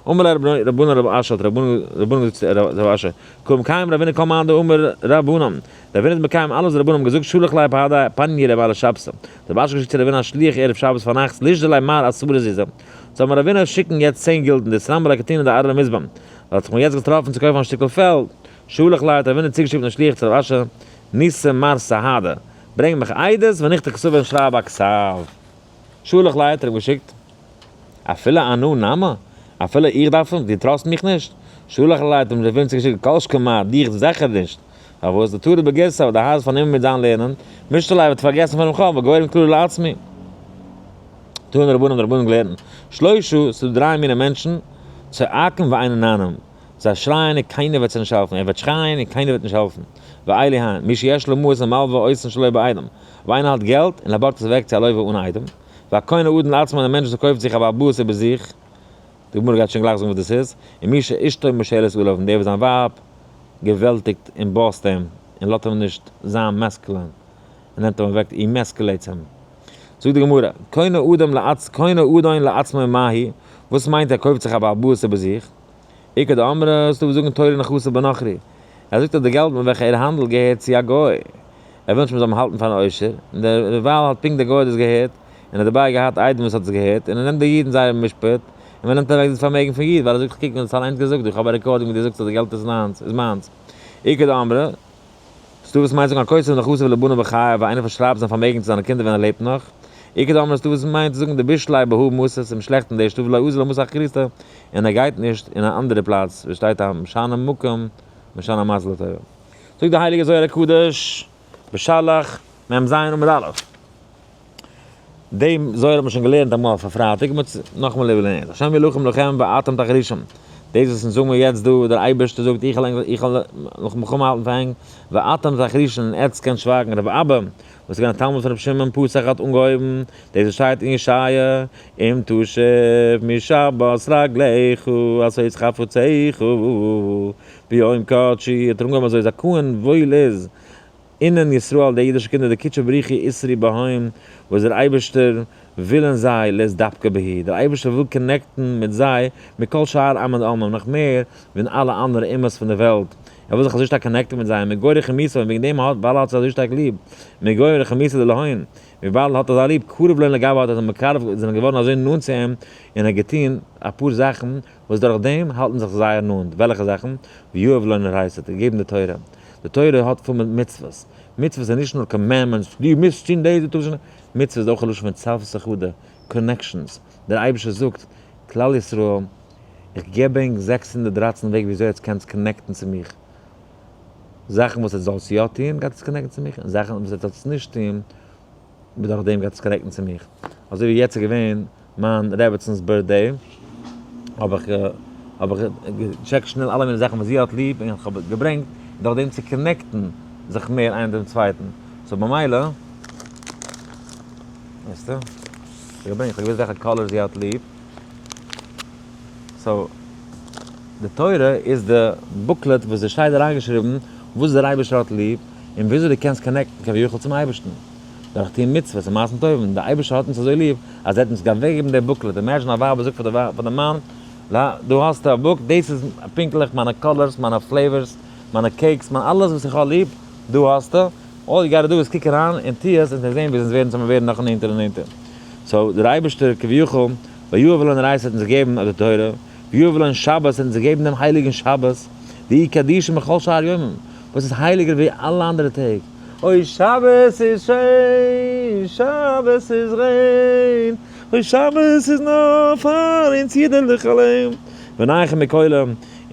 אמר ליה רבנן לרב אשי, האט רבנן געזאגט צו רב אשי, קא מקיים רבינא כל מאן דאמר רבנן, רבינא איז מקיים אלעס וואס רבנן האבן געזאגט, שלח ליה בהדיה פניא למעלי שבתא, האט רב אשי געשיקט צו רבינא א שליח ערב שבת פארנאכטס לישדר ליה מר עשרה זוזי, זאל מיר רבינא שיקן יעצט 10 גילדן, דאתרמי ליה קטינא דארעא למזבן, ווייל האט זיך מיר יעצט געטראפן צו קויפן א שטיקל פעלד, שלח ליה האט רבינא צוגעשיקט דעם שליח צו רב אשי, נישא מר סהדא, ברענג מיך עדות ונכתוב כתבא און שרייב א כתב. שלח ליה האט ער אים געשיקט, אפילו אנא נמי, אפילו איך דארף אים, דו trust ט מיך נישט? שלח ליה האט אים רבינא צוגעשיקט, כל שכן מר, דיך זיכער נישט. פארוואס? דטריד בגירסיה, ווייל די האר איז פארנומען מיט זיין לערנען, משתא ליה וועט פארגעסן פונעם חוב, וגורם קללה לעצמו. תנו רבנן די רבנן געלערנט, שלושה, ס'איז דא דריי מיני מענטשן, צועקים ואינן נענים, זיי שרייען און קיינער וועט זיי נישט העלפן, ער וועט שרייען און קיינער וועט נישט העלפן, ואלו הן, מי שיש לו מעות ומלוה אותן שלא בעדים, אויב איינער האט געלט און ער בארגט עס אוועק צו א לוה אן עדים, והקונה אדון לעצמו און א מענטש וואס קויפט זיך א בעל הבית איבער זיך, די גמרא גייט שוין גלייך זאגן וואס דאס איז, און מי שאשתו מושלת עליו און דער וואס זיין ווייב געוועלטיגט און boss ט אים און לאזט אים נישט זיין masculine און נעמט אים אוועק, emasculates אים. זאגט די גמרא, קונה אדם לעצ קונה אדון לעצמו מהו, וואס מיינט ער קויפט זיך א בעל הבית איבער זיך? איכא דאמרי, ס'דא וואס זאגן תורא נכסי בנכרי, ער זאגט אז די געלט מיט וועלכע ער האנדלט געהערט צו א גוי, ער וויל נישט מ'זאל אים האלטן פאר אן עושר, און דערווייל האט פונקט דער גוי דאס געהערט, און האט דערביי געהאט עדים וואס האט עס געהערט, און ער נעמט די איד אין זייער משפט, און מ'נעמט אוועק דאס פארמעגן פון איד, ווייל ער זאגט קוק מיר האט עס אליינס געזאגט, איך האב א recording ווי דו זאגסט אז די געלט איז מיינס, איז מיינס. איכא דאמרי, ס'דא וואס מיינט זאגן הכותב נכסיו לבניו בחייו, איינער פארשרייבט זיין פארמעגן צו זיינע קינדער ווען ער לעבט נאך. איכא דאמרי ס'דא וואס מיינט צו זאגן דביש ליה בהא מתא, ס'איז אים שלעכט אין די שטאט ולא אזיל למתא אחריתא, און ער גייט נישט אין א אנדערע פלאץ ווי שטייט המשנה מקום משנה מזל לטובה. זאגט די הייליגע זוהר הקדוש, בשלח, מ ז עמוד א'. דעם זוהר האט מען שוין געלערנט אמאל פאר פרייטאג, מען האט נאכאמאל איבערגעלערנט. השם ילחם לכם ואתם תחרישון. דאס וואס אונז זאגן מיר יעצט דא, דער אייבערשטער זאגט איך וועל איך וועל נאך מלחמה האלטן פאר ענק, ואתם תחרישון און עטץ קענט שווייגן. רבי אבא, וואס איז געווען א תלמיד פון רבי שמעון פסח האט אנגעהויבן, דאס וואס שטייט אין ישעיה, אם תשב משבת רגליך עשות חפציך ביום קדשי, האט ער אנגעהויבן אזוי, זכאין וואויל איז אינון ישראל די אידישע קינדער דקודשא בריך הוא אתרעי בהון וואס דער אייבערשטער וויל אין זיי לאתדבקא בהו דער אייבערשטער וויל connect ן מיט זיי מכל שאר עמין דעלמא נאך מער ווי אין אלע אנדערע אומות פון די וועלט ער וויל זיך אזוי שטארק connect ן מיט זיי מגו רחימותא און וועגן דעם האט ווייל ער האט זיי אזוי שטארק ליב מגו רחימותא דלהון וויבאלד ער האט אזא ליב קרוב לון לגביה האט ער זיי מקרב זענען געווארן אזוי נאנט צו אים און ער האט געטון אפאר זאכן וואס דורך דעם האלטן זיך זייער נאנט וועלכע זאכן ויהב לון אורייתא האט ער געגעבן די תורה. די תורה האט פול מיט מצוות, מצוות איז נישט נאר commandments, דו מוזט טון דאס, דו טארסט נישט, מצוות איז אויך א לשון פון צוותא חדא, connections, דער אייבערשטער זאגט, כלל ישראל, איך געב ענק 613 וועג ווי אזוי עטס קענטס connect ן צו מיך, זאכן וואס עטס זאלטס יא טון גייט עטס connect ן צו מיך, און זאכן וואס עטס זאלטס נישט טון, דורך דעם גייט עטס connect ן צו מיך. אזוי ווי יעצט איז געווען מיין רעבעצינ'ס birthday, האב איך האב איך געטשעקט שנעל אלע מיני זאכן וואס זי האט ליב און איך האב געברענגט דורך דעם צו connect ן זיך מער איינער דעם צווייטן, so במילא, ווייסטו, איך האב געברענגט, איך האב געוואוסט וועלכע color זי האט ליב, so די תורה איז די booklet וואס עס שטייט אריינגעשריבן וואס דער אייבערשטער האט ליב און וויאזוי דו קענסט connect ן כביכול צום אייבערשטן. דורך טון מצוות און מעשים טובים, דער אייבערשטער האט אונז אזוי ליב אז ער האט אונז געגעבן די booklet, imagine א ווייב וואס זאגט פאר די מאן, דא האסטו א book, דאס איז פונקטליך מיינע colors, מיינע flavors, מיינע cakes, מיין אלעס וואס איך האב ליב, דא האסטו, all you gotta do איז קוק אריין און טו עס און זען ווי אונז ווערן צו מיר ווערן נאך נענטער און נענטער. so דער אייבערשטער כביכול, ויהב לן אורייתא האט אונז געגעבן אט די תורה, ויהב לן שבת האט אונז געגעבן דעם הייליגן שבת, דאיהו קדישא מכל שאר יומין, וואס איז הייליגער ווי אלע אנדערע טעג. אוי שבת איז שיין, שבת איז ריין, אוי שבת איז נאר פאר אונז אידעלעך אליין, ונייחא מכולא,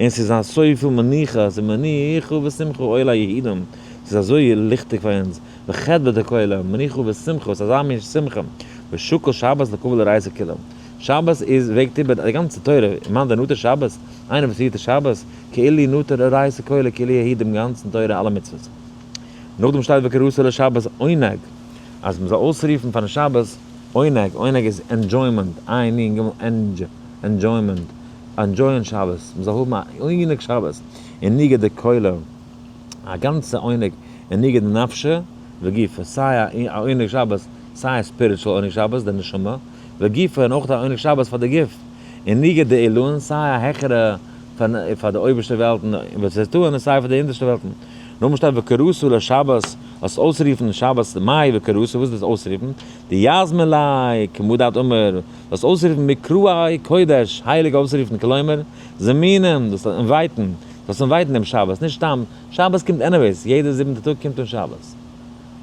און ס'איז אזויפיל מנוחה, ס'איז מנוחה ושמחה אור ליהודים, ס'איז אזוי ליכטיג פאר אונז, וחדוה דכולא, מנוחה ושמחה, ס'איז אזא מין שמחה, ושקל שבת לקבל אורייתא כולא, שבת איז וועגט איבער די גאנצע תורה, מאן דנטר שבת, איינער וואס היט שבת, כאילו נטר אורייתא כולא כאילו ער היט דעם גאנצן תורה אלע מצוות. נאכדעם שטייט וקראת לשבת עונג, אז מ'זאל אויסרופן פארן שבת עונג, עונג איז enjoyment, עין נון גימל ענדזש, enjoyment, enjoy ען שבת, מ'זאל האבן א עונג שבת, עונגא דכולא, א גאנצע עונג, עונגא דנפשא וגופא, סיי א עונג שבת, סיי א spiritual עונג שבת, די נשמה, וגופא, און אויך א עונג שבת פאר די גוף, עונגא דעילאין, סיי א העכערע פאר די אויבערשטע וועלטן, וואס זיי טוען, און סיי פאר די אונטערשטע וועלטן. נאכדעם שטייט וקראת לשבת, זאלסט אויסרופן שבת, מאי וקראת, וואס איז דאס אויסרופן? דיזמין ליה, כמה דאת אמר, זאלסט אויסרופן מקראי קודש, הייליג אויסרופן, כלומר, זמינים, דאס invite ן, זאלסט invite ן דעם שבת, נישט סתם, שבת קומט anyways, יעדע זיבנטע טאג קומט אן שבת.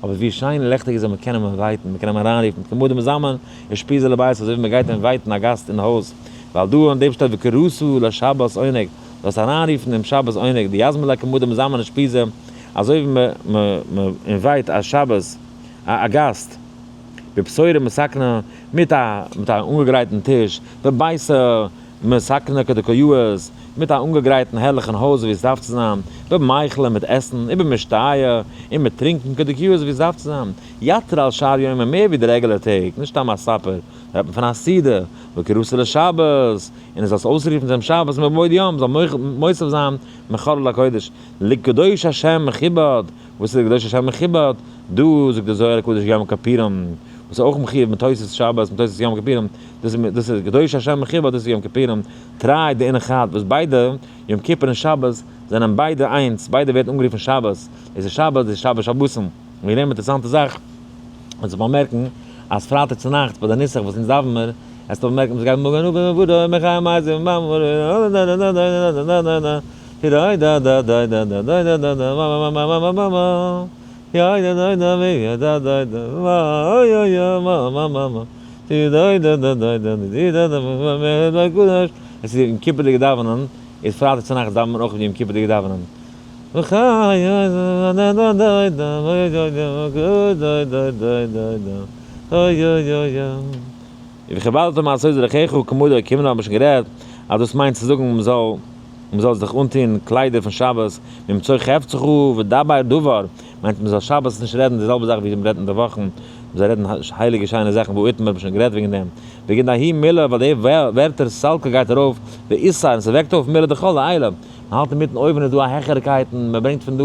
אבער ווי שיין און לעכטיג איז אז מען קען אים invite ן, מען קען אים אריינרופן, כמה דמזמין אושפיזא לבית, אזוי ווי מען גייט invite ן א גאסט אין הויז, ווייל דא אין דעם שטייט וקראת לשבת עונג, זאלסט אריינרופן דעם שבת עונג, דיזמין ליה כמה דמזמין אושפיזא, אזוי ווי מען invite א שבת א גאסט, בבשורה מתקנא, מיט א מיט א אנגעגרייטן טיש, בביתא מתקנא כדכיאות, מיט א אנגעגרייטן הערליכן הויז ווי עס דארף צו זיין, במיכלא מיט עסן, ובמשתיא, און מיט טרינקען כדכיאות ווי עס דארף צו זיין, יתיר על שאר יומין מער ווי די רעגולער טעג, נישט סתם א supper, רעדט מען פון א סעודה, וקראת לשבת, און עס זאלסט אויסרופן צום שבת מבעוד יום, זאל מוסיף זיין מחול לקודש, לקדוש השם מכובד, וואס איז לקדוש השם מכובד? דא זאגט דער זוהר הקדוש יום כיפורים, וואס איז אויך מחויב מיט תוס' שבת מיט תוס' יום כיפורים, דאס איז דאס איז קדוש השם מכובד דאס איז יום כיפורים, תרי דאינון חד, וואס ביידע, יום כיפור און שבת, זענען ביידע איינס, ביידע ווערט אנגערופן שבת, דאס איז שבת דאס איז שבת שבתון. און געווען אינטערעסאנטע זאך, און צו באמערקן, אז פרייטאג צונאכטס ביי די נוסח וואס אונז דאווען מיר, עסטו באמערקן וואס גייט מגן אביו ובנו מחי מייז עס איז יום כיפור'דיגע דאווענען, איז פרייטאג צונאכטס דאווענט מען אויך יום כיפור'דיגע דאווענען. וכבדת מעשות דרכיך כמודו כמנא האט מען שוין גערעדט אז דאס מיינט צו זאגן מען זאל מען זאל זיך אנטון קליידער פון שבת, ממצוא חפצך ודבר דבר מיינט מען זאל שבת נישט רעדן די זעלבע זאך ווי מען רעדט אין די וואכן, מען זאל רעדן הייליגע שיינע זאכן והוא איתמר האט מען שוין גערעדט וועגן דעם, בגין דהאי מילה ווייל די ווערטער סלקא גייט ארויף ואיסר און ס'וועקט אויף מילה דכל לעילא, מען האלט אינמיטן אויבן איז דא א העכערקייט און מען ברענגט פון דא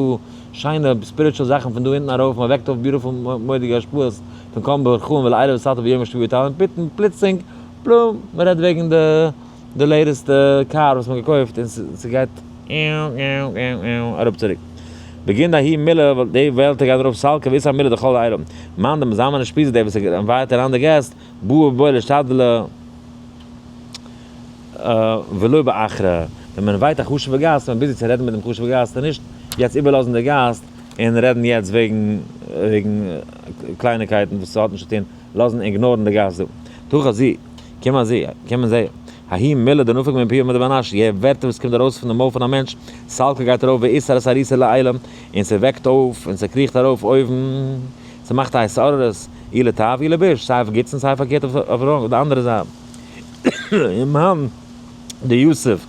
שיינע spiritual זאכן פון דא אונטן ארויף, מען וועקט אויף beautiful מורא'דיגע השפעות פון כל ברכום ולעילא וסתא ביום השביעי תעלין פתאום פלוצלינג פלום מען רעדט וועגן די די latest ע קאר וואס מען האט געקויפט און ס'גייט אראפ צוריק. בגין דהאי מילה ווייל די ווערטער גייט ארויף סלקא ואיסר מילה דכל לעילא. מאן דמזמין אושפיזא דער וואס invite אריין די געסט בעי בעי לאשתדלא ולא באחרא, ווען מען invite א חשוב'ע גאסט איז מען busy צו רעדן מיט דעם חשוב'ע גאסט און נישט יעצט איבערלאזן די גאסט און רעדן יעצט וועגן וועגן קלייניקייטן וואס ס'האט נישט צו טון, לאזן ignore ן די גאסט דא. תא חזי, קום אזי, קום און זע, ההיא מילה דנפק מן פיה מדבר נש, יע ווערטער וואס קומט ארויס פון די מויל פון א מענטש, סלקא גייט ארויף ואתער אתערותא דלעילא, און ס'וועקט אויף און ס'קריכט ארויף אויבן, ס'מאכט א התעוררות, אי לטב אי לביש, סיי אויף גוטס און סיי פארקערט אויף די אנדערע זייט. ומאן דיתיב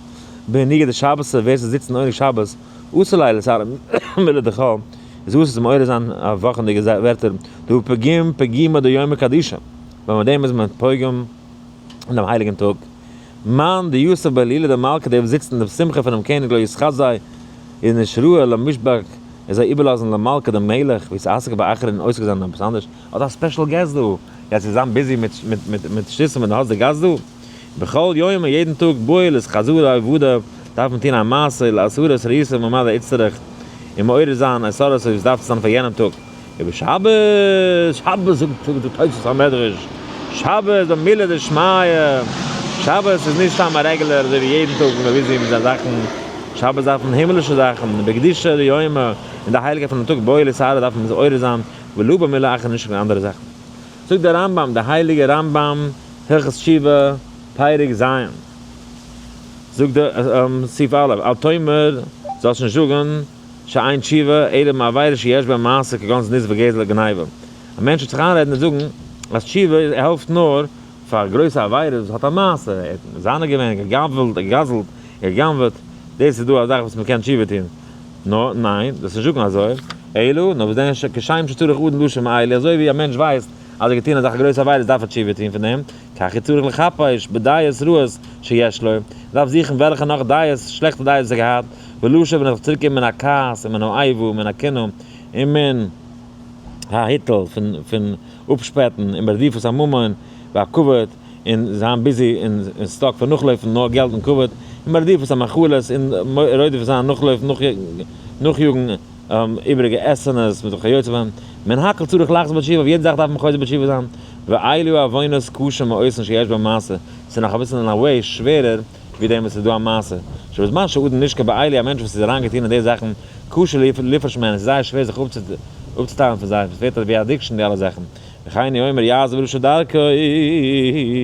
בעונגא דשבתא ווער ס'זיצט אין עונג שבת, אסור ליה לאתערא מילי דחול, איז אסור צו מעורר זיין אויף וואכענדיגע ווערטער, דהא פגים פגימא דיומא קדישא, ווייל מיט דעם איז מען פוגם אין דעם הייליגן טאג. מאן דיתיב בהילולא דמלכא דער וואס זיצט אין די שמחה פונעם קעניג לא יתחזי איז נישט ראוי למשבק. ער זאל איבערלאזן למלכה דעם מלך, ויתעסק באחר און עוסק זיין אין עפעס אנדערש, האט א special guest דא, גייסטו זיין busy מיט מיט מיט שטותים ווען דו האסט די גאסט דא? בכל יום און יעדן טאג בעי להתחזרא עבודה, דארף מען טון א מעשה להתרת ראיתו ממה דאיצטריך, און מעורר זיין אתערותו ווי עס דארף צו זיין פאר יענעם טאג. ובשבת, שבת זאגט די תוספות המדרש, שבת במילי דשמיא, שבת איז נישט סתם א רעגולער אזוי ווי יעדן טאג וואס מען busy מיט זיינע זאכן, שבת דארף מען הימלישע זאכן, בקדושה דיומא, אין די הייליגקייט פונעם טאג בעי להתערא דארף מען זיך מעורר זיין, ולא במילי אחרא נישט קיין אנדערע זאכן. זאגט דער רמב ם, דער הייליגער רמב ם, הלכות תשובה, פרק ז', זאגט דער סעיף א', אל תאמר, זאלסט נישט זאגן, שאין תשובה אלא מעבירה שיש בה מעשה כגון זנות וגזל וגניבה. א מענטש וועט זיך איינרעדן און זאגן אז תשובה העלפט נאר פאר גרויסע עבירות וואס האט א מעשה, ער האט מזנה געווען, געגנב'ט, געגזל'ט, גע'גנב'עט, דאס איז דא א זאך וואס מען קען תשובה טון. נאר ניין, דאס נישט זאגן אזוי, אלא נאר וואס דען כשם שצריך אדם לשוב מאלה, אזוי ווי א מענטש ווייסט אז ער האט געטון אזעלכע גרויסע עבירות דארף ער תשובה טון פון דעם, כך הוא צריך לחפש בדעות רעות שיש לו, ער דארף זוכן וועלכע נאך דעות, שלעכטע דעות וואס ער האט געהאט, ולשוב און זיך צוריקקערן מן הכעס ומן האיבה ומן הקנאה ומן ההיתל, פון אפשפעטן און ברדיפת הממון והכבוד, און זיין busy און stuck פון נאכלויפן נאר געלט און כבוד, און ברדיפת המאכלות און רודף זיין נאכלויפן נאכיאגן איבעריגע עסענעס מיט וכיוצא בהם, מן הכל צריך לחזור בתשובה, אויף יעדע זאך דארף מען חוזר בתשובה זיין, ואלו עוונות קשים מאותן שיש בהם מעשה, ס'איז נאך אביסל אין א way שווערער ווי דעם וואס איז דא א מעשה, שבזמן שאדם נשקע באלו א מענטש וואס איז אריינגעטון אין די זאכן, קשה לפרוש מהן, עס איז זייער שווער זיך אפצוטיילן פון זיי, עס ווערט ווי addiction די אלע זאכן, וכן הוא אומר יעזוב רשע דרכו,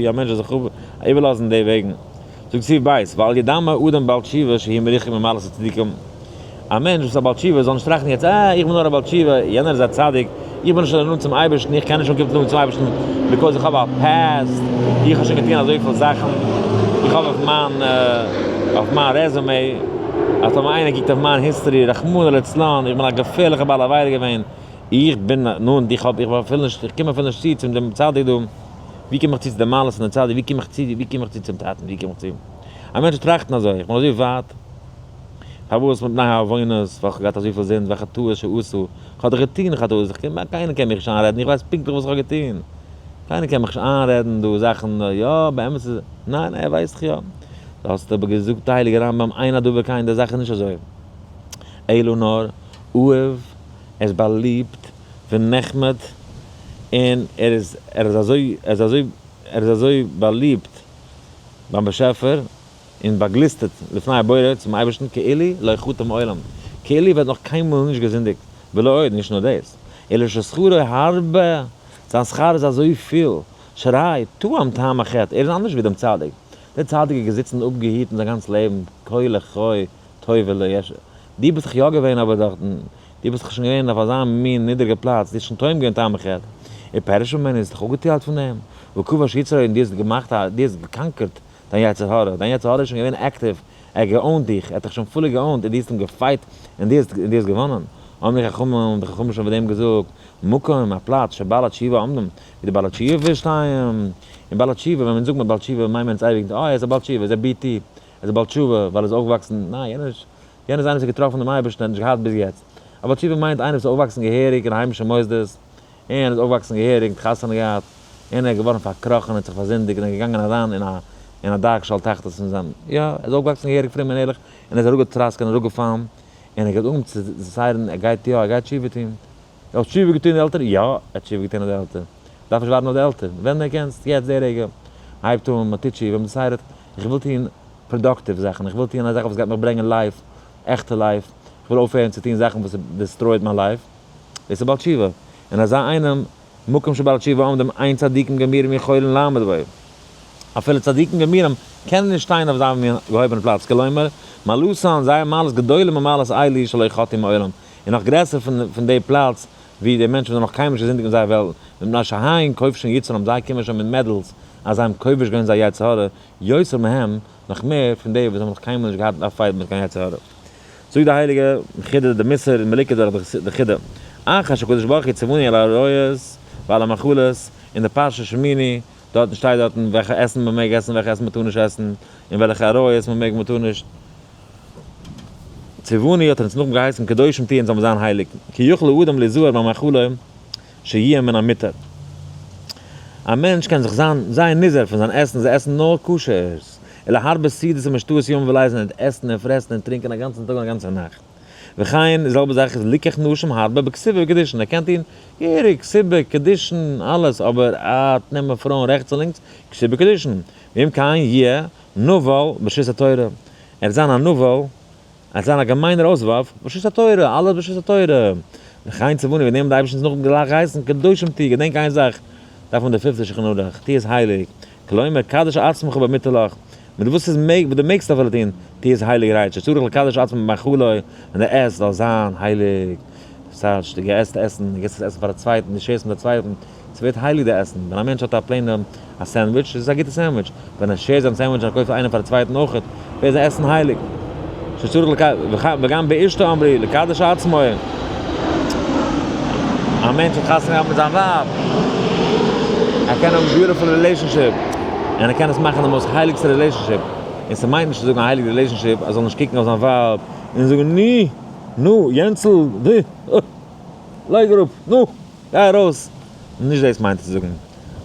א מענטש זאל זיך איבערלאזן די וועגן. זאגט סעיף ב', ואל ידמה אדם בעל תשובה שהוא מרוחק ממעלת הצדיקים, א מענטש וואס איז א בעל תשובה זאל נישט טראכטן יעצט אה איך בין נאר א בעל תשובה, יענער איז א צדיק, איך בין נישט אזוי נאנט צום אייבערשטן, איך קען נישט אנקומען נאנט צום אייבערשטן because איך האב א past, איך האב שוין געטון אזויפיל זאכן, איך האב אויף מיין אויף מיין resume, אז טאמער איינער קוקט אויף מיין history, רחמנא לצלן, איך בין א געפערליכע בעל עבירה געווען, איך בין נאנט, איך האב איך בין אפילו נישט, איך קום אפילו נישט צו צום דעם צדיק דא, ווי קום איך צו צו די מעלות פון דעם צדיק, ווי קום איך צו, ווי קום איך צו צום טאטן, ווי קום איך צו. א מענטש וועט טראכטן אזוי, איך בין אזוי ווייט, פארוואס מפני העוונות, ווייל כ'האב געהאט אזויפיל זינד, והחטאות שעשו, כ'האב דאך געטון חטאות, איך קען, קיינער קען מיך נישט איינרעדן, איך ווייס פונקטליך וואס איך האב געטון, קיינער קען מיך נישט איינרעדן דא זאכן, יא, באמת איז, ניין, ער ווייסט דאך יא. דו האסט אבער געזאגט הייליגער רמב ם, אין הדבר כן, די זאך איז נישט אזוי, אלא נאר, אוהב, ער איז באליבט, ונחמד, און ער איז, ער איז אזוי, ער איז אזוי, ער איז אזוי באליבט ביים באשעפער, און באגליסטעט לפני הבורא צום אייבערשטן כאילו לא חטא מעולם, כאילו ער האט נאך קיינמאל נישט געזינדיגט, ולא עוד, נישט נאר דאס, אלא ששכרו הרבה, זיין שכר איז אזויפיל, שהרי טעם טעם החטא, ער איז אנדערש ווי דעם צדיק, דער צדיק איז געזיצן אפגעהיטן זיין גאנץ לעבן, כה לחי טוב ולא יש, דו ביסט דאך יא געווען אבער דארטן, דו ביסט דאך שוין געווען אויף אזא מין נידריגע פלאץ, דו האסט שוין טועם געווען טעם החטא, ופירש ממנו, האסט דיך אפגעטיילט פון דעם, וכבש יצרו, און דו האסט געמאכט א, דו האסט גע conquered דיין יצר הרע, דיין יצר הרע איז שוין געווען active, ער האט גע own ט דיך, ער האט דיך שוין fully גע own ט, און דו האסט אים גע fight, און דו האסט, און דו האסט געוואנען. אמרו חכמים, האבן די חכמים שוין פאר דעם געזאגט, מקום, א פלאץ, שבעלי תשובה עומדים, ווי די בעלי תשובה שטייען, און בעלי תשובה, ווען מען זאגט מען בעל תשובה, מיינט מען עס אייביג, אה, ער איז א בעל תשובה, ער איז א BT, ער איז א בעל תשובה, ווייל ער איז אויפגעוואקסן, ניין, יענער איז, יענער איז איינער וואס האט געטראפן דעם אייבערשטן, ער האט נישט געהאט ביז יעצט. א בעל תשובה מיינט איינער וואס איז אויפגעוואקסן געהעריג אין היימישע מוסדות, און איז אויפגעוואקסן געהעריג, האט חתונה געהאט, און ער איז געווארן פארקראכן און האט זיך פארזינדיגט און איז געגאנגען אריין אין א אין א דארק שאול תחתית פון זיין, יא, ער איז אויפגעוואקסן געהעריג פרום און ערליך, און ער איז אראפגעטראסקעט און אראפגעפאלן, און ער האט אנגעהויבן צו decide ן ער גייט יא, ער גייט תשובה טון. ער האט תשובה געטון די עלטערן? יא, ער האט תשובה געטון אויף די עלטער. דארף נישט ווארטן אויף די עלטערן. ווען דו קענסט, יעצט די רגע, הייבט אן, מען טוט תשובה, מען decide ט, איך וויל טון productive זאכן, איך וויל טון א זאך וואס גייט מיך ברענגען life, עכטע life, איך וויל אויפהערן צו טון זאכן וואס destroy ט מיין life. דאס איז בעל תשובה. און אזא איינעם, מקום שבעלי תשובה עומדים אין צדיקים גמורים יכולין לעמוד בו. אפילו צדיקים גמורים קענען נישט שטיין אויף אזא מין געהויבענע פלאץ, כלומר, מעלתן, זייער מעלות גדולה ממעלת אלו שלא חטאו מעולם, און נאך גרעסער פון די פלאץ ווי די מענטשן וואס האבן נאך קיינמאל נישט געזינדיגט אין זייער וועלט, מפני שהן כובשין יצרם, זיי קומען שוין מיט medals אז זיי האבן כובש געווען זייער יצר הרע, יותר מהם, נאך מער פון די וואס האבן נאך קיינמאל נישט געהאט א fight מיט קיין יצר הרע. זאגט די הייליגע חידא די מוסר און מליקה דורך די חידא, אחר שהקדוש ברוך הוא צונו על העריות ועל המאכלות, אין די פרשה שמיני, דארטן שטייט דארטן וועלכע עסן מען מעג עסן וועלכע עסן מען טאר נישט עסן, און וועלכע עריות מען מעג מען טאר נישט. ציווני האט ער אונז נאכדעם געהייסן קדושים תהיו אונז זאל מען זיין הייליג, כי יוכל האדם להיזהר במאכלו שיהיה מן המותר. א מענטש קען זיך זיין זייער נזהר פון זיין עסן, זיי עסן נאר כשר'ס, אלא הרבה סעודות ומשתאות יום ולילה זיי עסן און פרעסן און טרינקען א גאנצן טאג און א גאנצע נאכט. וכן, די זעלבע זאך איז ליקח נשים הרבה בכתובה וקדושין, ער קען טון געהעריג כתובה, קדושין, אלעס, אבער א נעמען פרויען רעכטס און לינקס, כתובה וקדושין. ואם כן יהיה נבל ברשות התורה, ער וועט זיין א נבל, ער וועט זיין א געמיינער אויסווארף, ברשות התורה, אלעס ברשות התורה. וכן צוונו, וועגן דעם האט די אייבערשטער אונז נאכדעם גלייך געהייסן קדושים תהיו, געדענק איין זאך, דארף מען די פיפטע שולחן ערוך, תהי עס הייליג, כלומר קדש עצמך במותר לך, מיט וואס איז מעג, וואס דו מעגסט אפילו טון, טו עס הייליגערהייט, שצריך לקדש עצמו במאכלו, ווען דו עסט זאל זיין הייליג, ס'טייטש, דו עסט עסן, דו גיבסט עס עסן פאר א צווייטן, דו share סט מיט א צווייטן, ס'ווערט הייליג די עסן, ווען א מענטש האט א plain ע א סענדוויטש, איז עס א גוטע סענדוויטש, ווען ער share ט זיין סענדוויטש און ער קויפט איינעם פאר א צווייטן אויכעט, ווערט זיין עסן הייליג. שצריך לק וגם באשתו אמרו לקדש עצמו. א מענטש האט חתונה געהאט מיט זיין ווייב, ער קען האבן beautiful relationship, און ער קען עס מאכן די most הייליגסטע relationship, און ס'מיינט נישט צו זאגן א הייליגע relationship ער זאל נישט קוקן אויף זיין ווייב און זאגן נו, נו, יענצל, די, אה, לייג אראפ, נו, גיי ארויס. נישט דאס מיינט צו זאגן.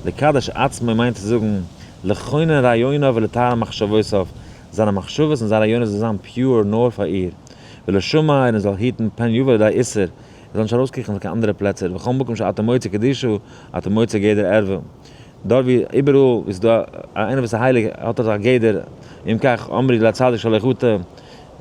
לקדש עצמו מיינט צו זאגן לכונן רעיוניו ולטהר מחשבותיו, זיינע מחשבות און זיין רעיונות זאל זיין pure נאר פאר איר, ולשמר און זאל היטן פן יבא לידי איסור, ער זאל נישט ארויסקריכן פון קיין אנדערע פלעצער, בכל מקום שאתה מוצא קדושה אתה מוצא גדר ערווה, דארט ווי איבעראל ווי ס'איז דא איינער וואס איז הייליג האט ער זיך א גדר, אם כך אמרו לצדיק שלא יחטא,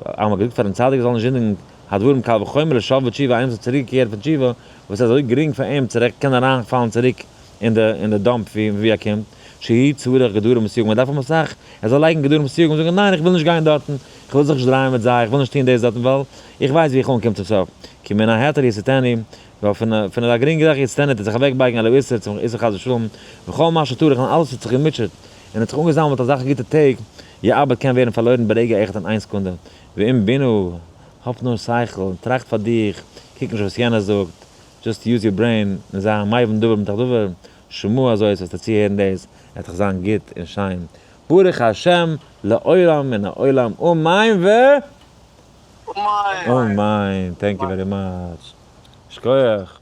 אז מ'האט געזאגט פארן צדיק ער זאל נישט זינדיגן, הדברים קל וחומר לשב בתשובה, איינער וואס האט צוריק געקערט פון תשובה, וואס איז אזוי גרינג פאר אים צו קענען אריינפאלן צוריק אין די אין די dump ווי ווי ער קומט, שהוא צריך גדרים וסייגים, מען דארף האבן אסאך, ער זאל לייגן גדרים וסייגים און זאגן ניין איך וויל נישט גיין דארטן, איך וויל זיך נישט דרייען מיט זיי, איך וויל נישט טון דאס דארטן ווייל איך ווייס ווי איך אנקום צום סוף, כי מן ההיתר יסיתני, ווייל פון פון אזא גרינגע זאך יסיתני טוט זיך אוועקבייגן אל האיסור צום איסור חס ושלום, וכל מה שטרח און אלעס האט זיך געמוטשעט און האט זיך אנגעזאמלט אזעלכע גוטע טעג, יאבד קען ווערן פארלוירן ברגע אחד אין איין סעקונדע, ואם בינו, האב נאר שכל און טראכט פאר דיך, קוק נישט וואס יענער זאגט, just use your brain, און זיי א מבין דבר מתוך דבר, שמוע אזוי וועסטו צוהערן דאס, עט דאך זיין גוט און שיין, ברוך השם לעולם מן העולם אמן ו. אמן. אמן, thank you very much. שכוח.